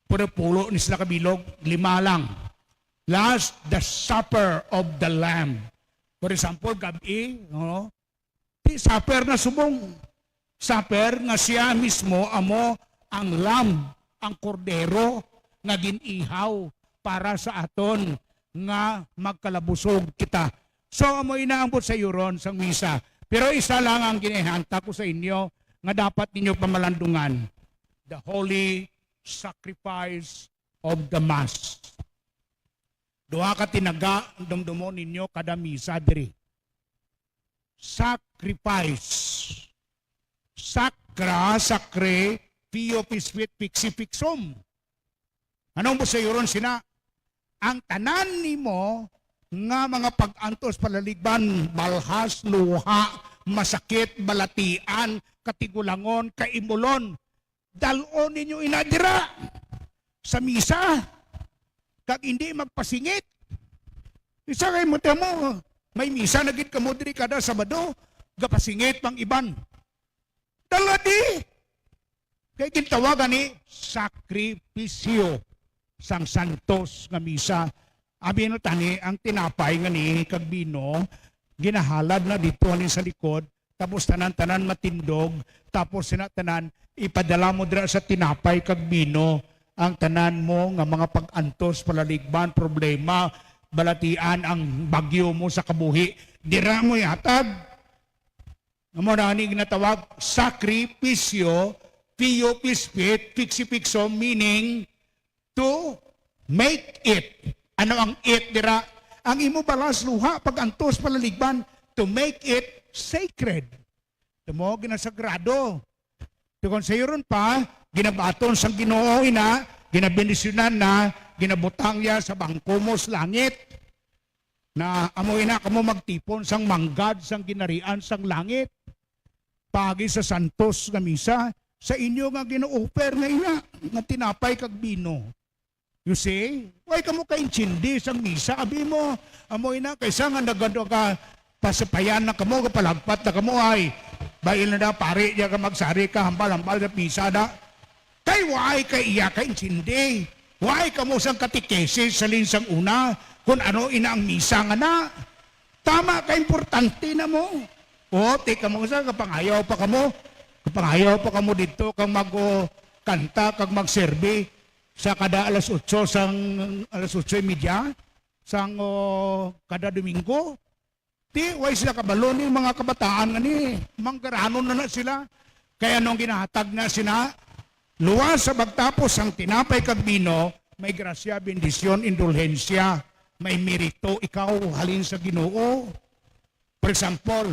Pero pulo ni sila kabilog, lima lang. Last, the supper of the Lamb. For example, gab-i, no? Di supper na subong. Supper nga siya mismo amo ang lamb, ang kordero nga gin-ihaw para sa aton nga magkalabusog kita. So, amo ina ang buot sayuron sang misa. Pero isa lang ang ginahanta ko sa inyo nga dapat ninyo pamalandungan, the holy sacrifice of the Mass. Duha ka tinaga ang dumdumon ninyo kada misa diri. Sacrifice. Sacra, sacre, pio, pisvit, pixi, pixum. Anong buot sayuron sina? Ang tanan nimo nga mga pag-antos, palaligban, balhas, luha, masakit, balatian, katigulangon, kaimulon, dal-on ninyo ina dira sa misa, kag hindi magpasingit. Isa kay mo, tamo, may misa na gid kamo diri kada Sabado, gapasingit pang iban. Dala di! Kay gintawagan ni sakripisyo sang santos nga misa. Abi no tani ang tinapay nga ni kag bino, ginahalad na dito halin sa likod, tapos tanan-tanan matindog, tapos sina tanan ipadala mo dira sa tinapay kag bino ang tanan mo nga mga pag-antos, palaligban, problema, balatian ang bagyo mo sa kabuhi. Dira mo ihatag. Amo na ni ginatawag sakripisyo, pio, pispit, piksi-pikso, meaning to make it. Ano ang it dira? Ang imo balas, luha, pag-antos, palaligban, to make it sacred. Ito mo, ginasagrado. Ito kung sayuron pa, ginabaton sang Ginoo ina, ginabendisyonan na, ginabutang niya sa bangko mo sa langit. Na amo ina kamo magtipon sang manggad sang ginharian sang langit. Paagi sa santos nga misa, sa inyo nga gina-offer nga ina, nga tinapay kag bino. You see? Way kamo kaintindi sang misa. Abi mo, amo ina, kaysa nga nagano ka, pasapayan na kamo, kapalagpat na kamo, ay, bail na na, pari, diya ka magsari ka, hambal-hambal sa misa na. Kay way kay iya kaintindi. Way kamo sang katekesis sa linsang una, kung ano ina ang misa nga na. Tama ka, importante na mo. O, ti kamo sa, kapangayaw pa kamo. Kapangayaw pa kamo dito, kang mag, o, kanta, kag magserbi sa kada alas otso sang, alas otso y media, sang, o, kada Domingo. Ti, way sila kabalo ni mga kabataan nga ni, manggaranon na na sila. Kaya nung ginahatag na sina, luwas sa pagtapos sang tinapay kag bino, may grasya, bendisyon, indulhensya, may merito ikaw halin sa Ginoo. For example,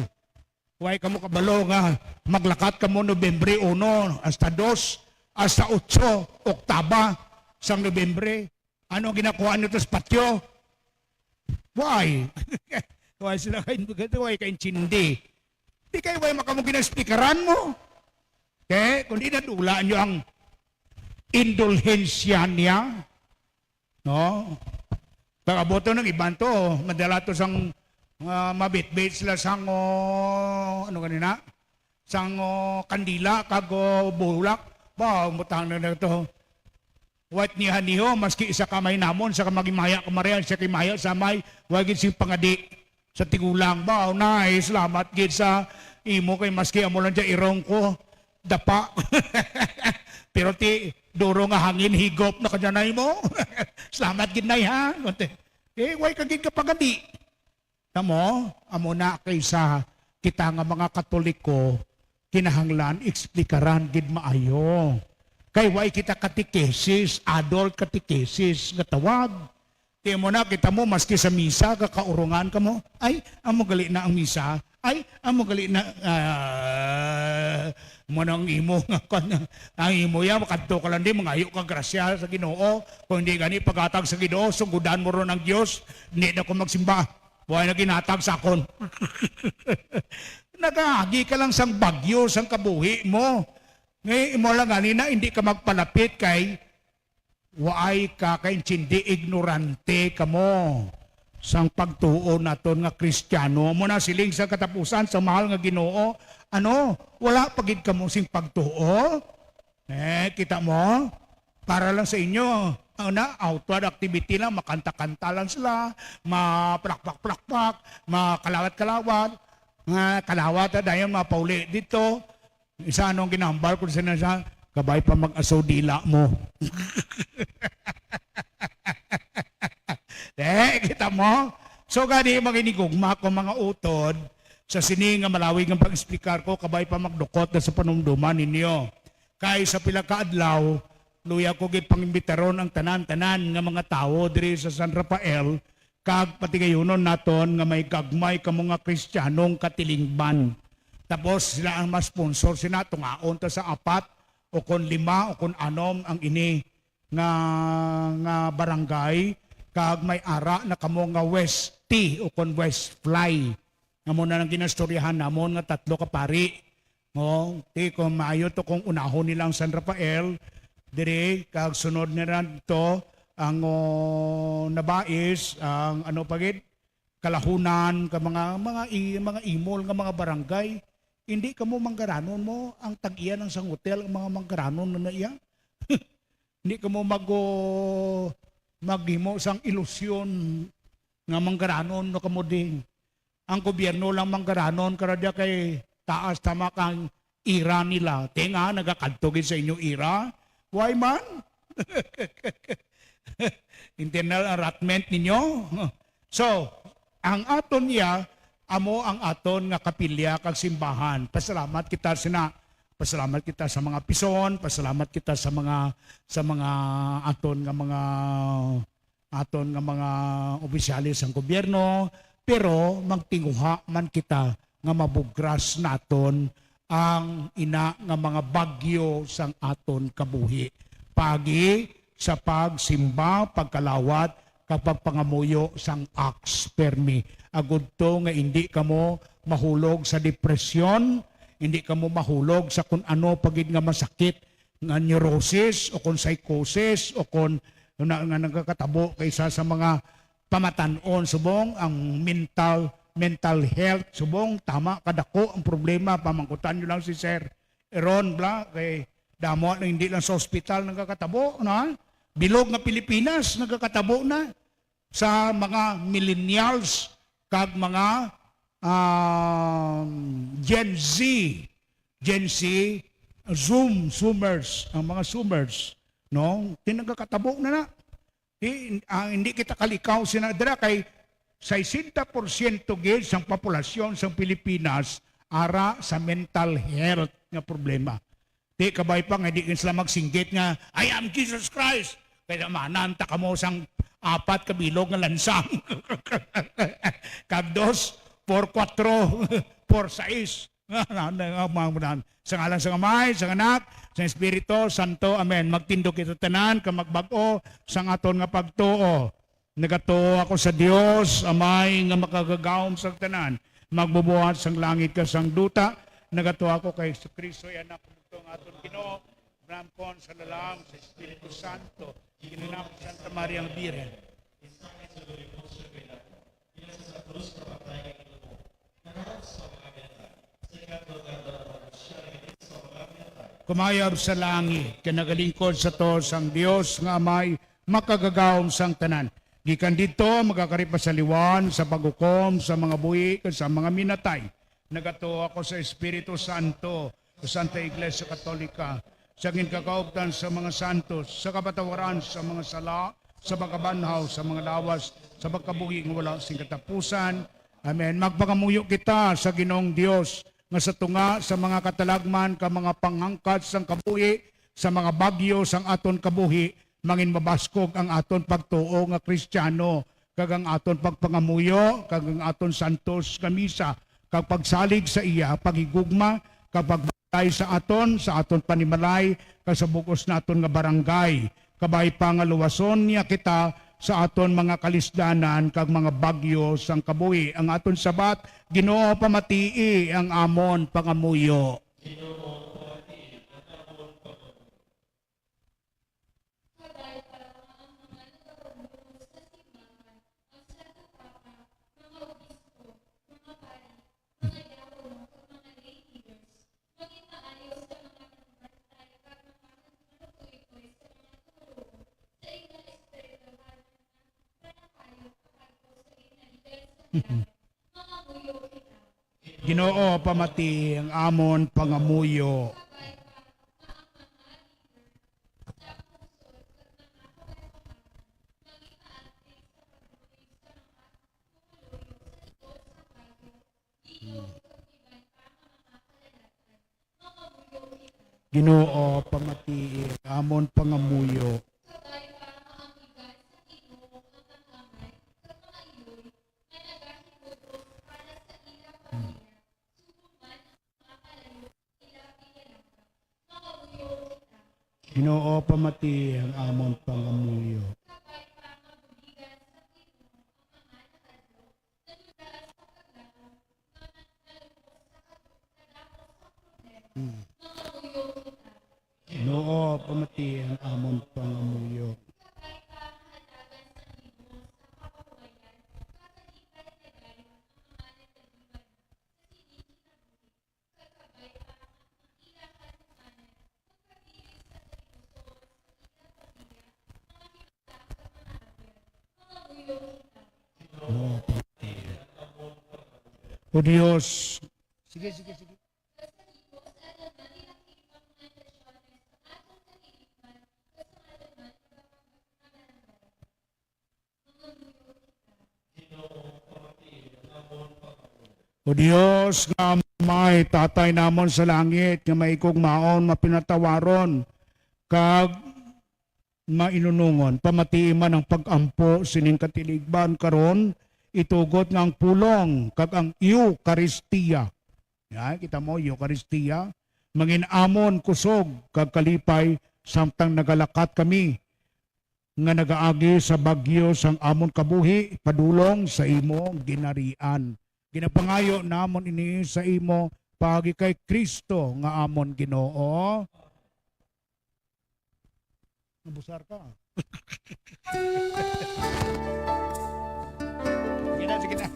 way kamo kabalo nga maglakat kamo Nobyembre uno hasta dos, hasta otso, oktaba sang Nobyembre. Ano ang ginakuha nito sa patyo? Why? Why sila kain, why kaintindi? Di kayo, why makamo ginaspikaran mo? Okay? Kung di nadula nyo ang indulhensya niya, no? Pag-aboto ng iban to, madala to sang, ah, mabitbit sila sang, oh, ano kanina? Sang, oh, kandila, kag, oh, bulak. Ba, umutang na na to. Wat niya niyo, maski isa ka may namon, sa ka magimaya ka Maria, sa kimaya sa may, wagid sing pangadi sa tigulang. Ba, nay, salamat gid sa imo kay maski amo lang dya irong ko, dapa. Pero ti, duro nga hangin, higop na kadyanay mo. Salamat gid, nay, ha? Kunti, eh, way ka gid ka pangadi. Tamo, amo na kaysa kita nga mga Katoliko, kinahanglan eksplikaran gid maayo. Kay way kita katekesis, adult katekesis nga tawag. Ti mo na kita mo, maski sa misa, kakaurungan ka mo, "Ay, amo gali na ang misa. Ay, amo gali na, ah, mo nang imo nga kan, ang imo ya, makadto ka lang di, mangayo ka grasya sa Ginoo. Kung hindi gani paghatag sa Ginoo, sugudan mo ron ang Dios, hindi na ko magsimba." Buhay na ginatag sa akon. Nagahagi ka lang sang bagyo sang kabuhi mo. Ngay mo lang gani na hindi ka magpalapit kay waay ka kaintindi, ignorante kamo sang pagtuo naton nga Kristiyano. Amo na siling sa katapusan sa mahal nga Ginoo, ano, wala pa gid kamo sing pagtuo? Eh, kita mo? Para lang sa inyo, ano na, outward activity lang, makanta-kanta lang sila, maplakpak-plakpak, makalawat-kalawat, nga kalawat na dayon mapauli dito. Isa, anong ginahambal ko sa nasa, kabay pa mag-aso dila mo. Eh, kita mo? So, gani, mga hinigugma ko, mga utod, sa sini nga malawig nga pag-explicar ko, kabay pa magdukot na sa panumduman ninyo. Kay sa pila ka adlaw, luya ko gipangimbitaron ang tanan-tanan nga mga tawo diri sa San Rafael, kag patigayunon naton nga may gagmay kamo nga Kristiyanong katilingban. Tapos sila ang ma-sponsor sina, tungaon ta sa apat o kon lima o kon anom ang ini nga, nga barangay, kag may ara na kamo nga West T o kon West Fly. Amo na lang ginastoryahan namon nga tatlo ka pari. Oh, ti kung maayo to kung unahon nila ang San Rafael diri, kag sunod nila to ang, oh, Nabais, ang ano pa gid, Kalahunan, ka mga, mga i-, mga imol nga mga barangay. Hindi kamo manggaranon mo ang tag-iya sang hotel, ang mga manggaranon na iya. Hindi kamo mag, oh, maghimo sang ilusyon nga manggaranon no kamo di. Ang gobyerno lang manggaranon, kara diya kay taas tama kang ira nila. Tinga, nagakadto gid sa inyo ira. Why man? Internal allotment ninyo. So, ang aton niya, amo ang aton nga kapilya kag simbahan. Pasalamat kita sina, pasalamat kita sa mga pison, pasalamat kita sa mga, sa mga aton nga mga, aton nga mga opisyales sang gobyerno, pero magtinguha man kita nga mabugras naton ang ina nga mga bagyo sang aton kabuhi, paagi sa pagsimba, pagkalawat, kag pagpangamuyo sang Pax Permi, agud to nga indi kamo mahulog sa depresyon, indi kamo mahulog sa kun ano pa gid nga masakit nga neurosis o kon psychosis o kon na, nga nagakatabo kay sa, sa mga pamatan-on, subong ang mental, mental health, subong tama kadako ang problema. Pamangkutan nyo lang si Sir Aaron, bla, kay damo na hindi lang sa ospital nagakatabo na. Bilog nga Pilipinas nagakatabo na sa mga millennials kag mga, um, Gen Z, Gen Z, Zoom, Zoomers, ang mga Zoomers, no? Ti nagakatabo na na. Ti, ah, hindi kita kalikaw sina dira kay sesenta porsyento gid sang populasyon sang Pilipinas ara sa mental health nga problema. Ti kabay pa nga di gid sila magsinggit nga, "I am Jesus Christ." Kay manan ta kamo sang apat ka bilog nga lansang. Kag dos, por kuatro, por sais. Nga, nga, nga, mga, mga, sa ngalan sang Amay, sang Anak, sang Espiritu Santo. Amen. Magtindog kita tanan kag magbag-o sang aton nga pagtuo. Nagatuo ako sa Dios, Amay nga makagagahom sang tanan, magbubuhat sang langit kag sang duta. Nagatuo ako kay Jesu-Cristo, iya Anak, nga aton Ginoo, manamkon sa lalang sa Espiritu Santo, ginanap ni Santa Maria nga Birhen. Kumayab sa langit, kag nagalingkod sa to sang Dios nga Amay makagagahom sang tanan. Gikan didto, magakari pa sa liwan sa paghukom sa mga buhi kag sa mga minatay. Nagatuo ako sa Espiritu Santo, sa Santa Iglesia Katolika, sa ginkakauptan sa mga santos, sa kapatawaran sa mga sala, sa pagkabanhaw sa mga lawas, sa pagkabuhi nga wala sing katapusan. Amen. Magpangamuyo kita sa Ginoong Dios, nga sa tunga sa mga katalagman kag mga panghangkat sang kabuhi, sa mga bagyo sang aton kabuhi, mangin mabaskog ang aton pagtuo nga Kristiyano, kag ang aton pagpangamuyo, kag ang aton santos nga misa, kag pagsalig sa iya paghigugma, kag pagbantay sa aton, sa aton panimalay, kag sa bug-os naton nga barangay. Kabay pa nga luwason niya kita sa aton mga kalisdanan kag mga bagyo sang kabuhi. Ang aton sabat, Ginoo, pamatii ang amon pangamuyo. Kabay pa nga ang mga nagapagbuhos sa simbahan, ang Santo Papa, mga obispo, mga pari, mga diakono, kag mga lay leaders, maging maayo sa mga nagbantay kag mga nagmalutoy-toy sa mga tumuluo sa ila espirituhanon nga panakayog, kapagko sa ginaligan sa langit. Mangamuyo kita. Ginoo, pamati ang amon pangamuyo. Ginoo, pamatii ang amon pangamuyo. Ginoo, pamatii ang amon pangamuyo. Hmm. Ginoo, pamatii ang amon pangamuyo. O Dios. Sige, sige, sige. O Dios nga Amay, Tatay namon sa langit, nga maikog maon, mapinatawaron, kag mainunungon, pamatii man ang pag-ampo sining katiligban karon, itugot nga ang pulong kag ang Eukaristia. Ya, kita mo, Eukaristia, mangin-amon kusog kag kalipay samtang nagalakat kami nga nagaagi sa bagyo sang amon kabuhi padulong sa imo ginharian. Ginapangayo namon ini sa imo paagi kay Cristo nga amon Ginoo. Nabusar ka. Sige na, sige na.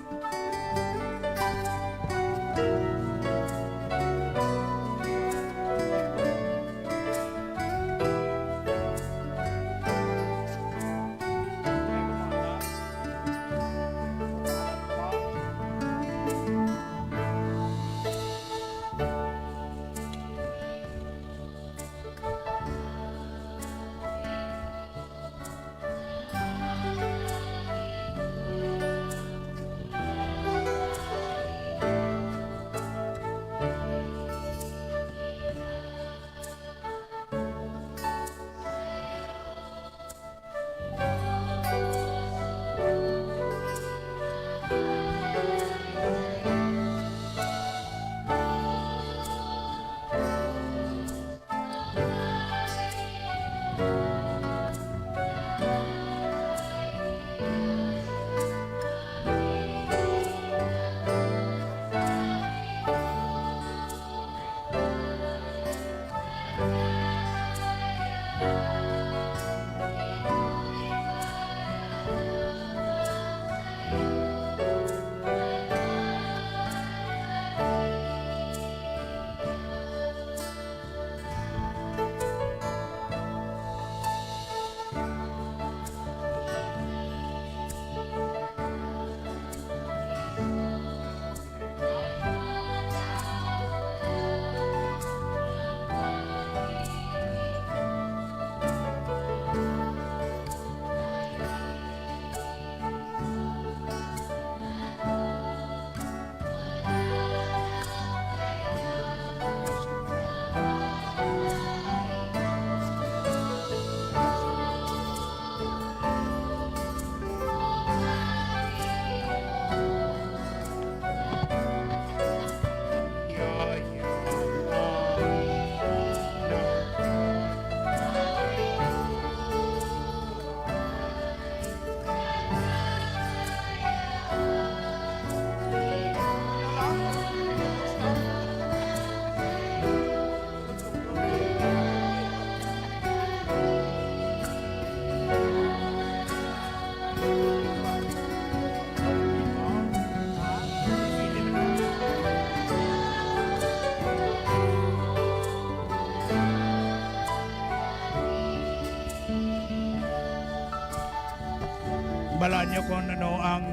Balaan niyo kung ano ang,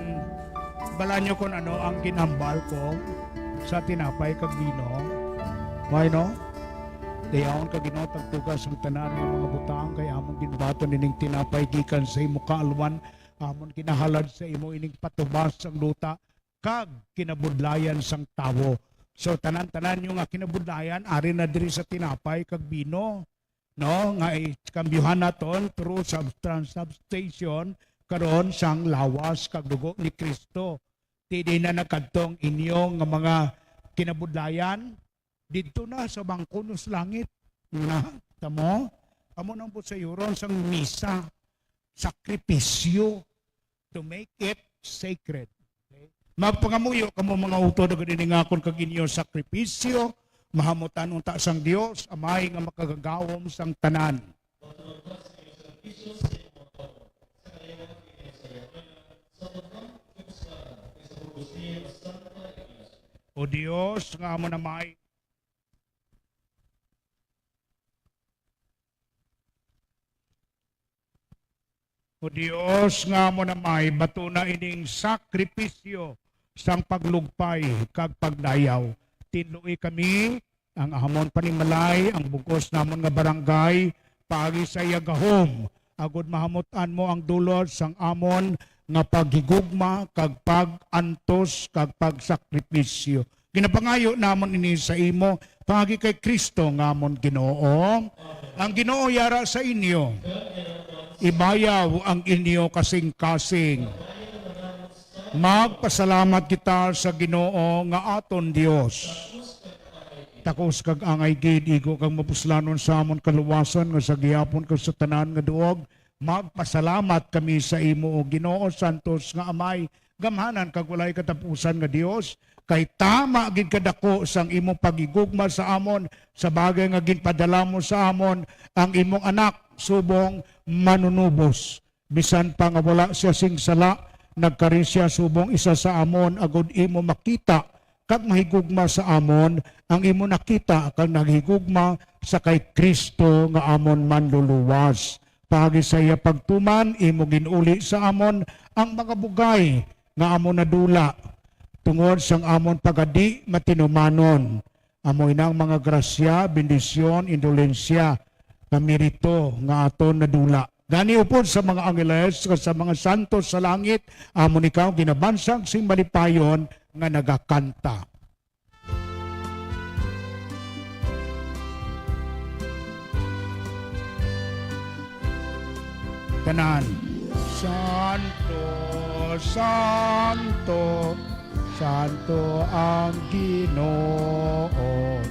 balaan niyo kung ano ang ginhambal ko. sa tinapay kag bino? Why, no? Dayawon ka, Ginoo, tagtuga sang tanan nga mga butang, kay amon ginbaton ining tinapay gikan sa imo kaalwan, amon ginahalad sa imo ining patubas sang duta kag kinabudlayan sang tawo. So, tanan-tanan nyo nga kinabudlayan, ari na diri sa tinapay kag bino, no, nga ikambyuhan naton through sub-, transubstantiation karon sang lawas kag dugo ni Cristo. Ti di na nagkadto ang inyo nga mga kinabudlayan didto na sa bangko sa langit. Nga, tamo? Amo nang sayuron sang misa, sakripisyo, to make it sacred. Okay? Magpangamuyo kamo, mga utod, agud ini nga akon kag inyo sakripisyo, mahamutan unta sang Dios Amay nga makagagahom sang tanan. O Dios nga amon Amay, O Dios nga amon Amay, batuna ining sakripisyo sang paglugpay kag pagdayaw. Tinloi kami, ang amon panimalay, ang bug-os namon nga barangay, paagi sa iya gahom, agud mahamut-an mo ang dulot sang amon nga paghigugma kag pag-antos kag pagsakripisyo. Ginapangayo namon ini sa imo, paagi kay Cristo nga amon Ginoo. Ang Ginoo yara sa inyo. Ibayaw ang inyo kasing-kasing. Magpasalamat kita sa Ginoo nga aton Dios. Takos kag angay gid, igo kag mapuslanon sa amon kaluwasan, nga sa gihapon kag sa tanan nga duog, magpasalamat kami sa imo, O Ginoo, santos nga Amay, gamhanan kag walay katapusan nga Dios, kay tama gid kadako sang imo paghigugma sa amon, sa bagay nga ginpadala mo sa amon ang imong Anak subong Manunubos. Bisan pa nga wala sia sing sala, nagkari sia subong isa sa amon, agud imo makita kag mahigugma sa amon ang imo nakita kag naghigugma sa kay Cristo nga amon Manluluwas. Paagi sa iya pagtuman, imo gin-uli sa amon ang mga bugay nga amon nadula tungod sang amon pagadi matinumanon. Amo ina ang mga grasya, bendisyon, indulensya, nga merito nga aton nadula. Gani upod sa mga angeles kag sa mga santos sa langit, amon ikaw ginabansag sing malipayon nga nagakanta. Tanan. Santo, santo, santo ang Ginoo,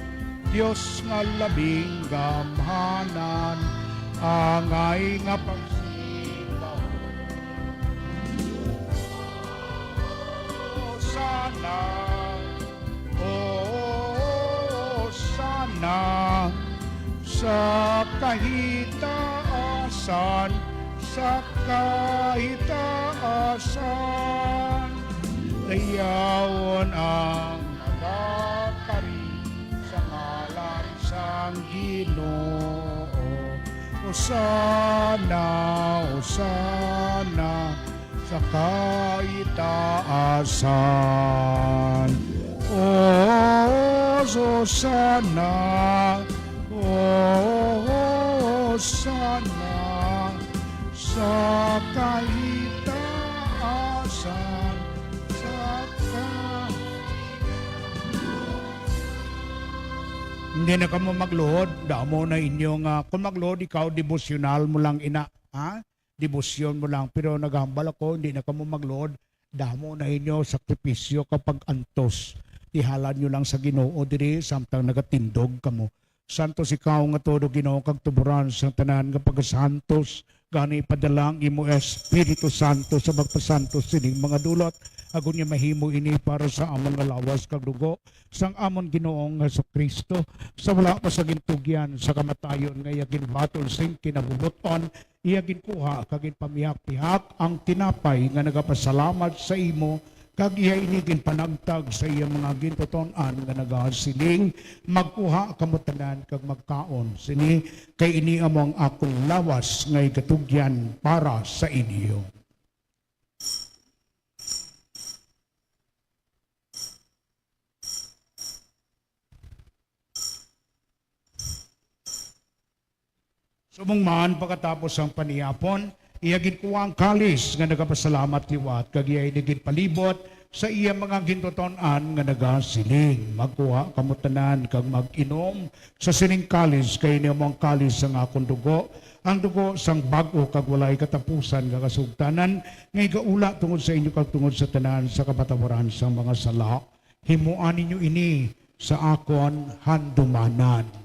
Dios nga labing gamhanan, angay nga pagsimbahon. Hosana, Hosana sa kahitaasan, sa kahitaasan. Dayawon ang nagakari sa ngalan sang Ginoo. Hosana, Hosana sa kahitaasan. O Hosana, O Hosana sa kahitaasan, sa ka- Hindi na kamo magluhod, damo na inyo nga, kung magluhod ikaw, debosyonal mo lang ina, ha? Debosyon mo lang. Pero naghambal ako, hindi na kamo magluod. Damo na inyo sakripisyo kag pag-antos. Ihalad nyo lang sa Ginoo diri samtang nagatindog kamo. Santos ikaw nga todo, Ginoo, kag tuburan sang tanan nga pagkasantos. Gani, ipadala ang imo Espiritu Santo sa magpasantos sining mga dulot, agod nga mahimo ini para sa amon nga lawas kag dugo sang amon Ginoong Jesu-Cristo, sa wala pa sa gintugyan sa kamatayon nga iya ginbaton sing kinabubot-on, iya ginkuha kag ginpamihak-pihak ang tinapay nga nagapasalamat sa imo, kag iya ini ginpanagtag sa iya mga gintuton-an nga nagasiling, "Magkuha kamo tanan kag magkaon sini, kay ini amo ang akon lawas nga igatugyan para sa inyo." Subong man, pagkatapos sang panihapon, iya ginkuha ang kalis nga nagapasalamat liwat, kag iya ini ginpalibot sa iya mga gintuton-an nga nagasiling, "Magkuha kamo tanan kag mag-inom sa sining kalis, kay ini amo ang kalis sang akon dugo, ang dugo sang bag-o kag walay katapusan nga kasugtanan, nga igaula tungod sa inyo kag tungod sa tanan sa kapatawaran sang mga sala. Himoa ninyo ini sa akon handumanan."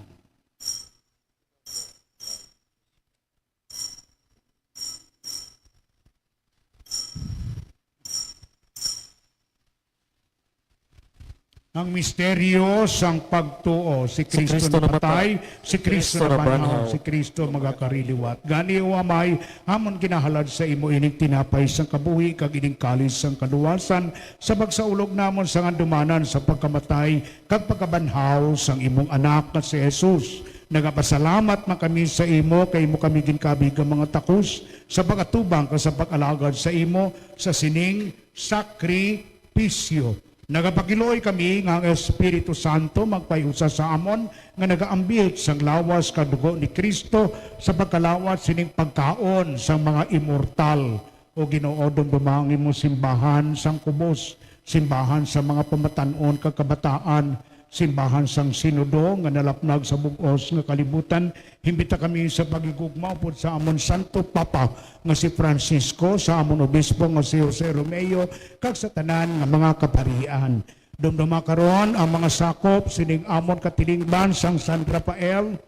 Ang misteryo sang pagtuo, si Si Cristo Cristo napatay, namatay, si Cristo Cristo nabanhaw, nabanhaw. Si Cristo magakariliwat. Gani, O Amay, amon ginahalad sa imo ining tinapay sang kabuhi kag ining kalis sang kaluwasan, sa pagsaulog namon sang handumanan sa pagkamatay kag pagkabanhaw sang imong Anak nga si Jesus. Nagapasalamat man kami sa imo kay imo kami ginkabig nga mga takos sa pag-atubang kag sa pag-alagad sa imo sa sining sakripisyo. Nagapakiluoy kami nga ang Espiritu Santo magpahiusa sa amon nga nagaambit sang lawas kag dugo ni Cristo sa pagkalawat sining pagkaon sang mga immortal. O Ginoo, dumduma ang imong simbahan sang kubos, simbahan sa mga pamatan-on kag kabataan, simbahan sang Sinodo nga nalapnag sa bug-os nga kalibutan. Himbita kami sa paghigugma upod sa amon Santo Papa nga si Francisco, sa amon Obispo nga si Jose Romeo, kag sa tanan nga mga kaparian. Dumduma karon ang mga sakop sining amon katilingban sang San Rafael,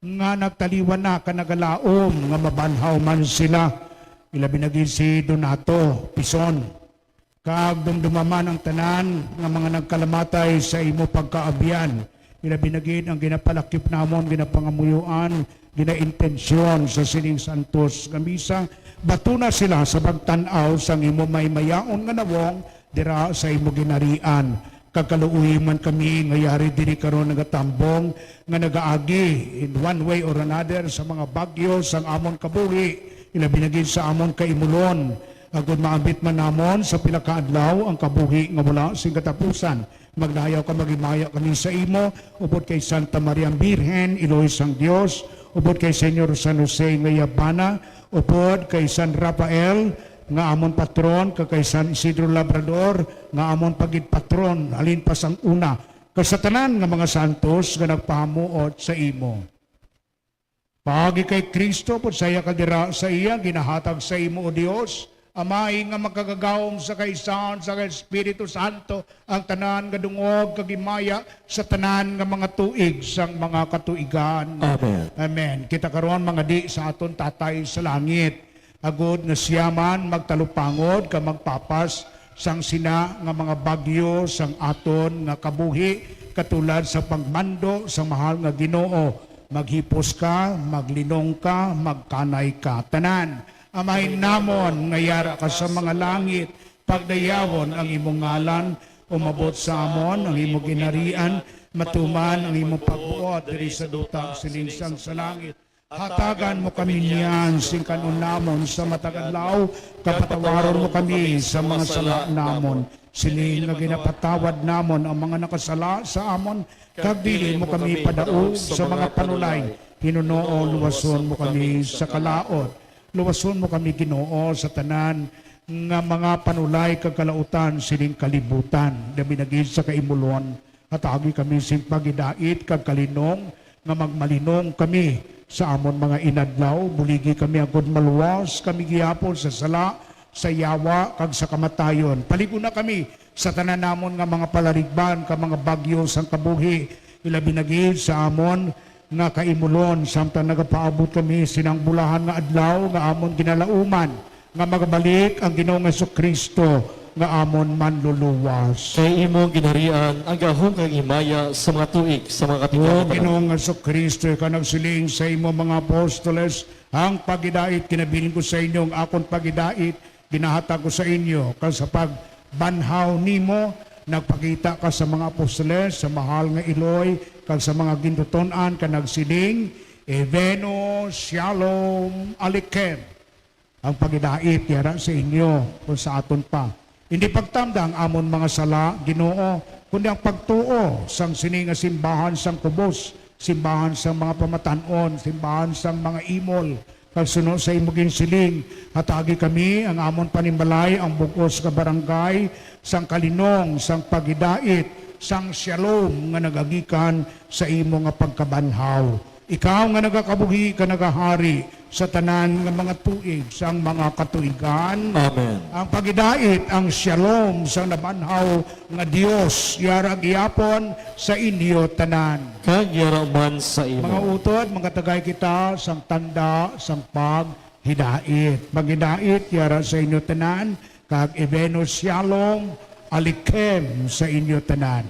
nga nagtaliwan na ka nagalaom nga mabanhaw man sila. Ilabi na gid si Donato Pison. Kag dumduma man ang tanan nga mga nagkalamatay sa imo pagkaabyan. Ilabi na gid ang ginapalakip namon, ginapangamuyoan, ginaintensyon sa sining santos nga misa. Batuna sila sa pagtan-aw sang imo maymayaon nga nawong dira sa imo ginharian. Kag kaluoyi man kami nga yari diri karon nagatambong, nga nagaagi in one way or another sa mga bagyo sang amon kabuhi, ilabi na gid sa amon kaimulon, agod maambit man namon sa pila ka adlaw ang kabuhi nga wala sing katapusan. Magdayaw ka, maghimaya kami sa imo, upod kay Santa Maria Birhen, Iloy sang Dios, upod kay Señor San Jose nga yabana, upod kay San Rafael nga amon patron, kag kay San Isidro Labrador nga amon pagid patron halin pa sang una, kag sa tanan nga mga santos nga nagpahamuot sa imo. Paagi kay Cristo, upod sa iya, kag dira sa iya, ginahatag sa imo, O Dios, Amay, nga makagagahom sa kaisahan sa Espiritu Santo, ang tanan nga dungog kag himaya sa tanan nga mga tuig sang mga katuigan. Amen. Amen. Kita karon mangadi sa aton Tatay sa langit, agod nga sia man magtalupangod kag magpapas sang sina nga mga bagyo sang aton nga kabuhi, katulad sa pagmando sang mahal nga Ginoo, "Maghipos ka, maglinong ka, magkanay ka." Tanan. Amay namon nga yara ka sa mga langit, pagdayawon ang imong ngalan, umabot sa amon ang imong ginharian, matuman ang imong pagbuot diri sa duta siling sang sa langit. Hatagan mo kami niyan sing kan-on namon sa matag adlaw, kag patawaron mo kami sa mga sala namon, siling nga ginapatawad namon ang mga nakasala sa amon, kag dili mo kami padaog sa mga panulay, hinunoo luwason mo kami sa kalaot. Luwason mo kami, Ginoo, sa tanan nga mga panulay kag kalautan sining kalibutan, labi na gid sa kaimulon. Hatagi kami sing pagidait kag kalinong, nga magmalinong kami sa amon mga inadlaw. Buligi kami agod maluwas kami gihapon sa sala, sa yawa, kag sa kamatayon. Palig-ona kami sa tanan namon nga mga palarigban kag mga bagyo sang kabuhi, ilabi na gid sa amon nga kaimulon, samtang nagapaabot kami sinang bulahan nga adlaw nga amon ginalauman, nga magabalik ang Ginoong Jesu-Cristo nga amon Manluluwas. Kay imo ang ginharian, ang gahom kag himaya sa mga tuig, sa mga O katigapan. Ginoong Jesu-Cristo, ikaw nagsiling sa imo mga apostoles, "Ang pagidait kinabilin ko sa inyo, ang akon pagidait ginahatag ko sa inyo." Kag sa pagbanhaw nimo, nagpakita ka sa mga apostoles, sa mahal nga iloy, kag sa mga gintuton-an, kag nagsiling, "Ibenu Shalom Aleichem." Ang pagidait yara sa inyo, kung sa aton pa. Hindi pagtamda ang amon mga sala, Ginoo, kundi ang pagtuo sang sini nga simbahan sang kubos, simbahan sang mga pamatan-on, simbahan sang mga imol, kag suno sa imo ginsiling, hatagi kami ang amon panimalay, ang bug-os nga barangay sang kalinong, sang paghidait, sang shalom nga nagagikan sa imo nga pagkabanhaw. Ikaw nga nagakabuhi kag nagahari sa tanan nga mga tuig sang mga katuigan. Amen. Ang paghidait, ang shalom sang nabanhaw nga Dios, yara gihapon sa inyo tanan. Kag yara man sa imo. Mga utod, mangatagay kita sang tanda sang paghidait. Paghidait, yara sa inyo tanan, kag Ibeno Shalom Aleichem sa inyo tanan.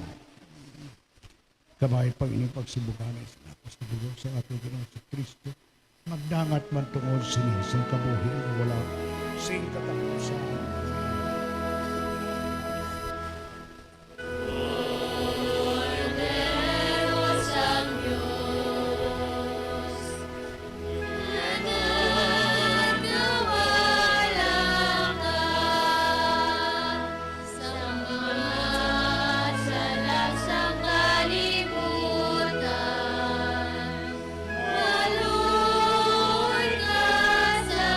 Kabay pag inyong pagsibukanay sa tapos sa dugo sa aton Ginoong Jesu-Cristo, magdangat man tungod sini sing kabuhi nga wala sing katapusan. Sang mga sala sang kalibutan, maluoy ka sa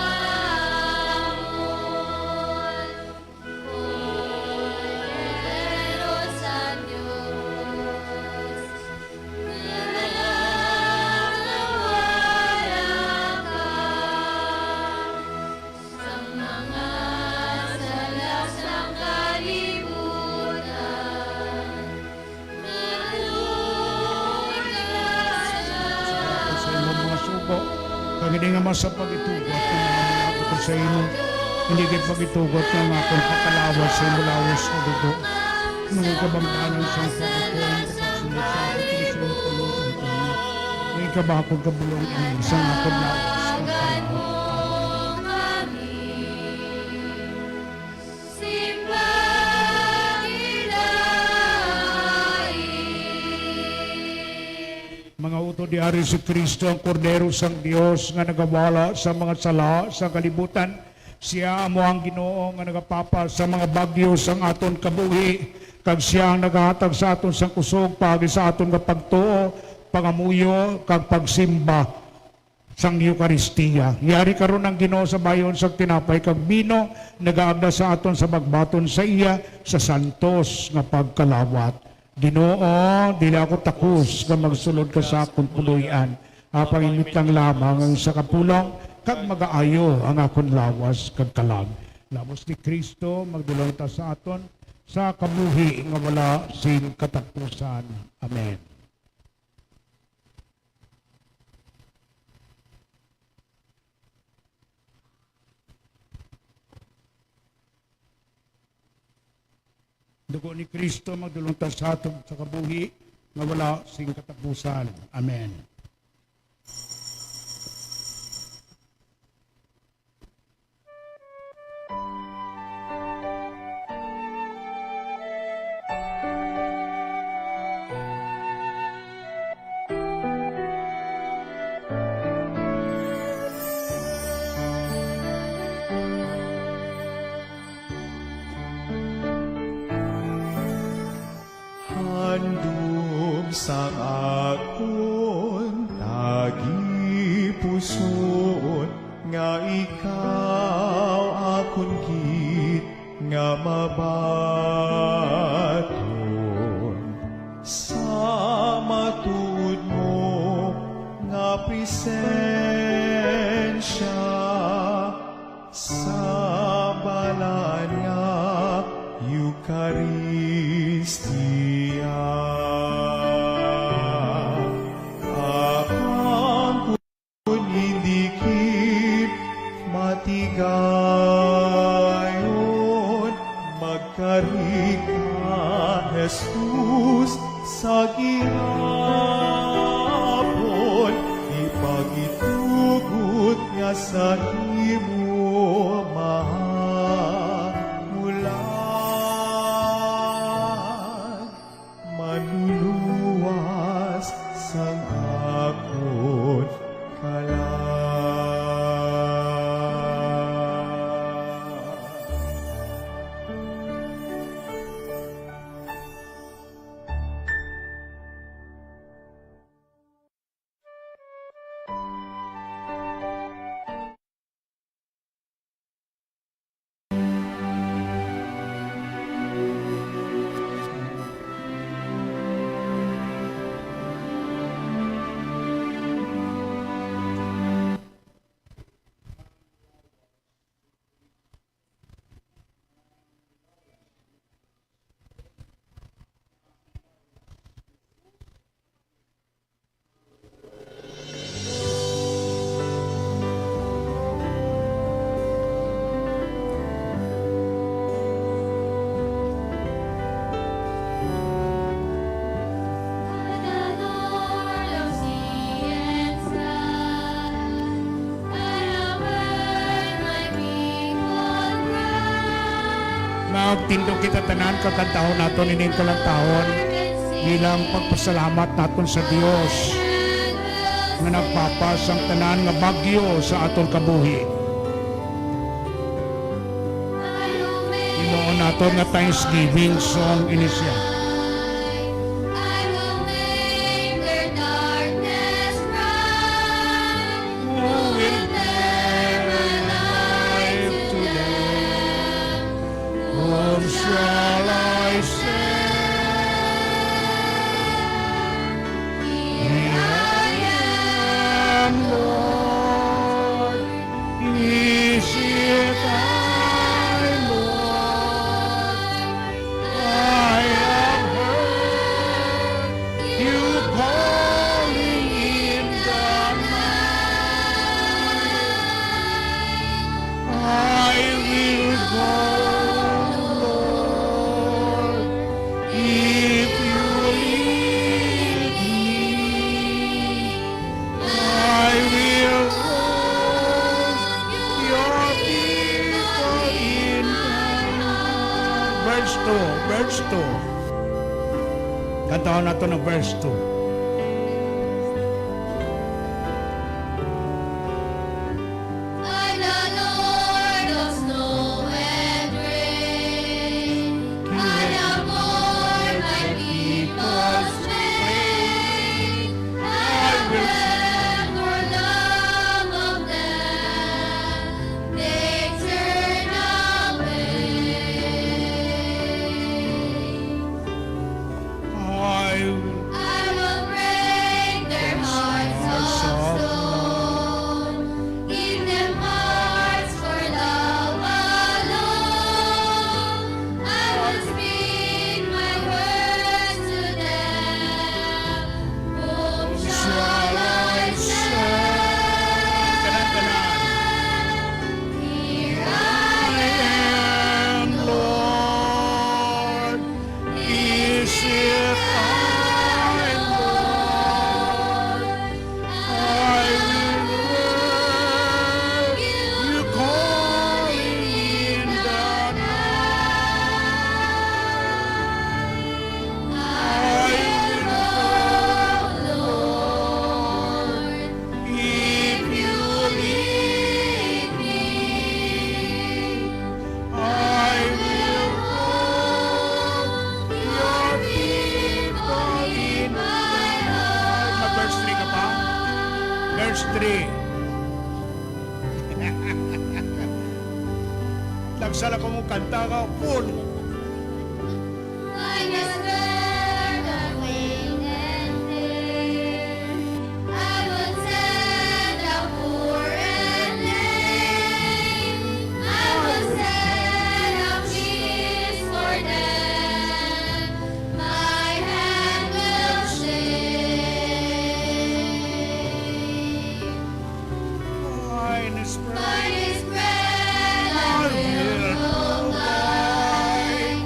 Sa imo mga sugo, kag ini nga masapag itugot nga mga mangabuto sa imo, hindi gid pag-itugot nga ang akon pagkalawas sa imo lawas nga dugo. Nung kabangdanan sang pagkatuon, kapagsulit sa akon, pagsulit sa imo, ang May kabakod kabulong ini sa nga paglawas kag kalaw. Mga utod ni Ari Jesu-Cristo, ang Kordero sang Dios nga nagawala sa mga sala sa kalibutan. Sia amo ang Ginoo nga nagapapas sa mga bagyo sang aton kabuhi, kag sia ang nagahatag sa aton sang kusog paagi sa aton nga pagtuo, pangamuyo, kag pagsimba sang Eukaristia. Yari karon ang Ginoo sa bayon sang tinapay kag bino, nagaagda sa aton sa magbaton sa iya sa santos nga pagkalawat. Ginoo, dili ako takos nga magsulod ka sa akon puloy-an. Apang imit lang lamang ang isa ka pulong, kag magaayo ang akon lawas kag kalag. Lawas ni Cristo, magdulong ta sa aton sa kabuhi nga wala sing katapusan. Amen. Dugo ni Cristo magdulong ta sa aton sa kabuhi nga wala sing katapusan. Amen. Handom sang akon tagipusoon, nga ikaw akon gid nga mabaton sa matuod mo nga presensya. Sa balaan nga Eukaristia, apang kun hindi gid matigayon, magkari ka, Jesus, sa gihapon, ipagitugot nga sa imo mahamulan, manluluwas sang akon kalag. Magtindog kita tanan, kakantahon naton ining kalantahon bilang pagpasalamat naton sa Dios nga nagpapas sang tanan nga bagyo sa aton kabuhi. Himuon naton nga thanksgiving song ini siya. Who will bear my life today? Whom shall I send? Here I am, Lord. Is it I, Lord? I have heard you calling in the night. I will go, Lord, if you lead me. I will hold your people in my hand. Verse two, verse two. Kantahon naton ang verse two. I'm the Lord of snow and rain. I have borne my people's pain. I wept for love of them. They turn away. I will break their hearts of stone, give them hearts for love alone. I will speak my words to them. Whom shall I send? Kanan, kanan. Here I am, Lord. Is it I, Lord? I will hear you calling in the night. I will go, Lord, if you lead me. I will hold your people in my arms. Mag-verse three ka pa? Verse three. Nagsala ko mo kanta ka, full. Like a bird that wing and flee, I will send the poor and lame. I will set up peace for them. My hand will stay. Mine is bread. Mine is bread I will provide.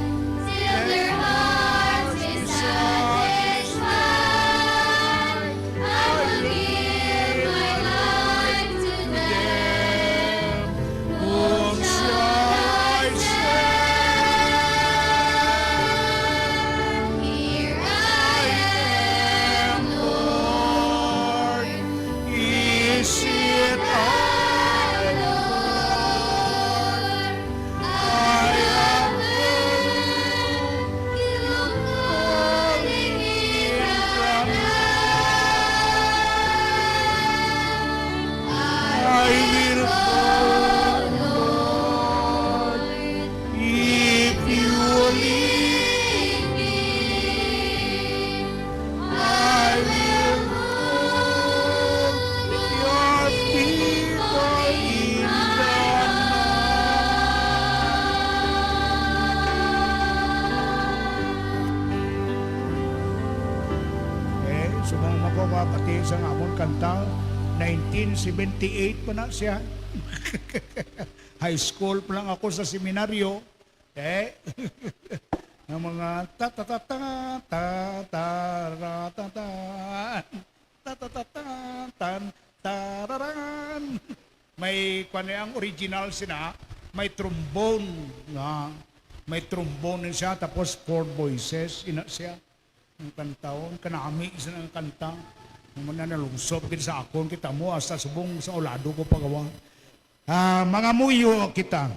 Till their hearts be satisfied. I will give my life to them. Whom shall I send? Here I am, Lord. Is it I, Lord? I have heard you calling in the night. I will go, Lord, if you lead me. I will hold your people in the night. Eh, subong mo ko, kapati, sa amon kanta, nineteen seventy-eight pa na siya. High school pa lang ako sa seminaryo. Eh? Ang mga ta, ta, ta, ta, ta, ta, ra, ta, ta, ta, ta, ta, ta, tan, tararan. May, kwan, eh, ang original sina, may trombone nga, May trombone siya, tapos four voices, ina siya. Ang kantahon, kanami sa nang kanta. Ang mga nalungsop gid sa akon, kita mo, hasta subong sa ulado ko pagawa. Ah, mga muyo kita.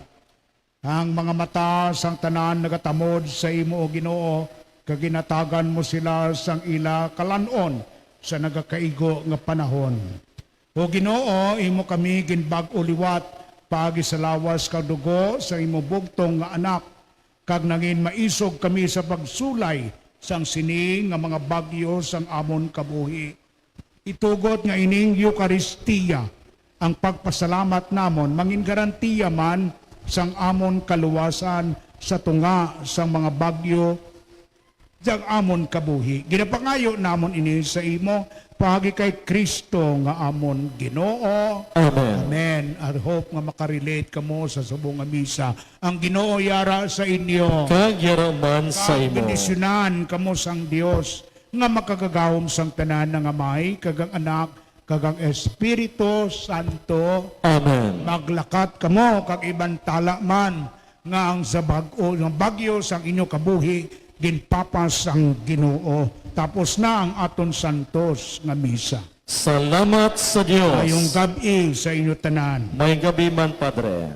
Ang mga mata sang tanan nagatamod sa imo, O Ginoo, kag ginatagan mo sila sang ila kalan-on sa nagakaigo nga panahon. O Ginoo, imo kami ginbag-o liwat paagi sa lawas kag dugo sa imo bugtong nga Anak, kag nangin maisog kami sa pagsulay sang sini nga mga bagyo sang amon kabuhi. Itugot nga ining Eukaristia ang pagpasalamat namon mangin garantiya man sang amon kaluwasan sa tunga sang mga bagyo sang amon kabuhi. Ginapangayo namon ini sa imo paagi kay Cristo nga amon Ginoo. Amen. Amen. I hope nga makarelate kamo sa subong nga misa. Ang Ginoo yara sa inyo. Kag yara man sa imo. Bendisyonan kamo sang Dios nga makagagahom sang tanan, nga Amay, kag ang Anak, kag ang Espiritu Santo. Amen. Maglakat kamo kag ibantala man nga ang sa bag-o, nga bagyo sang inyo kabuhi ginpapas sang Ginoo. Tapos na ang aton santos nga misa. Salamat sa Dios. Mayong gab-i sa inyo tanan. Mayong gab-i man, Padre.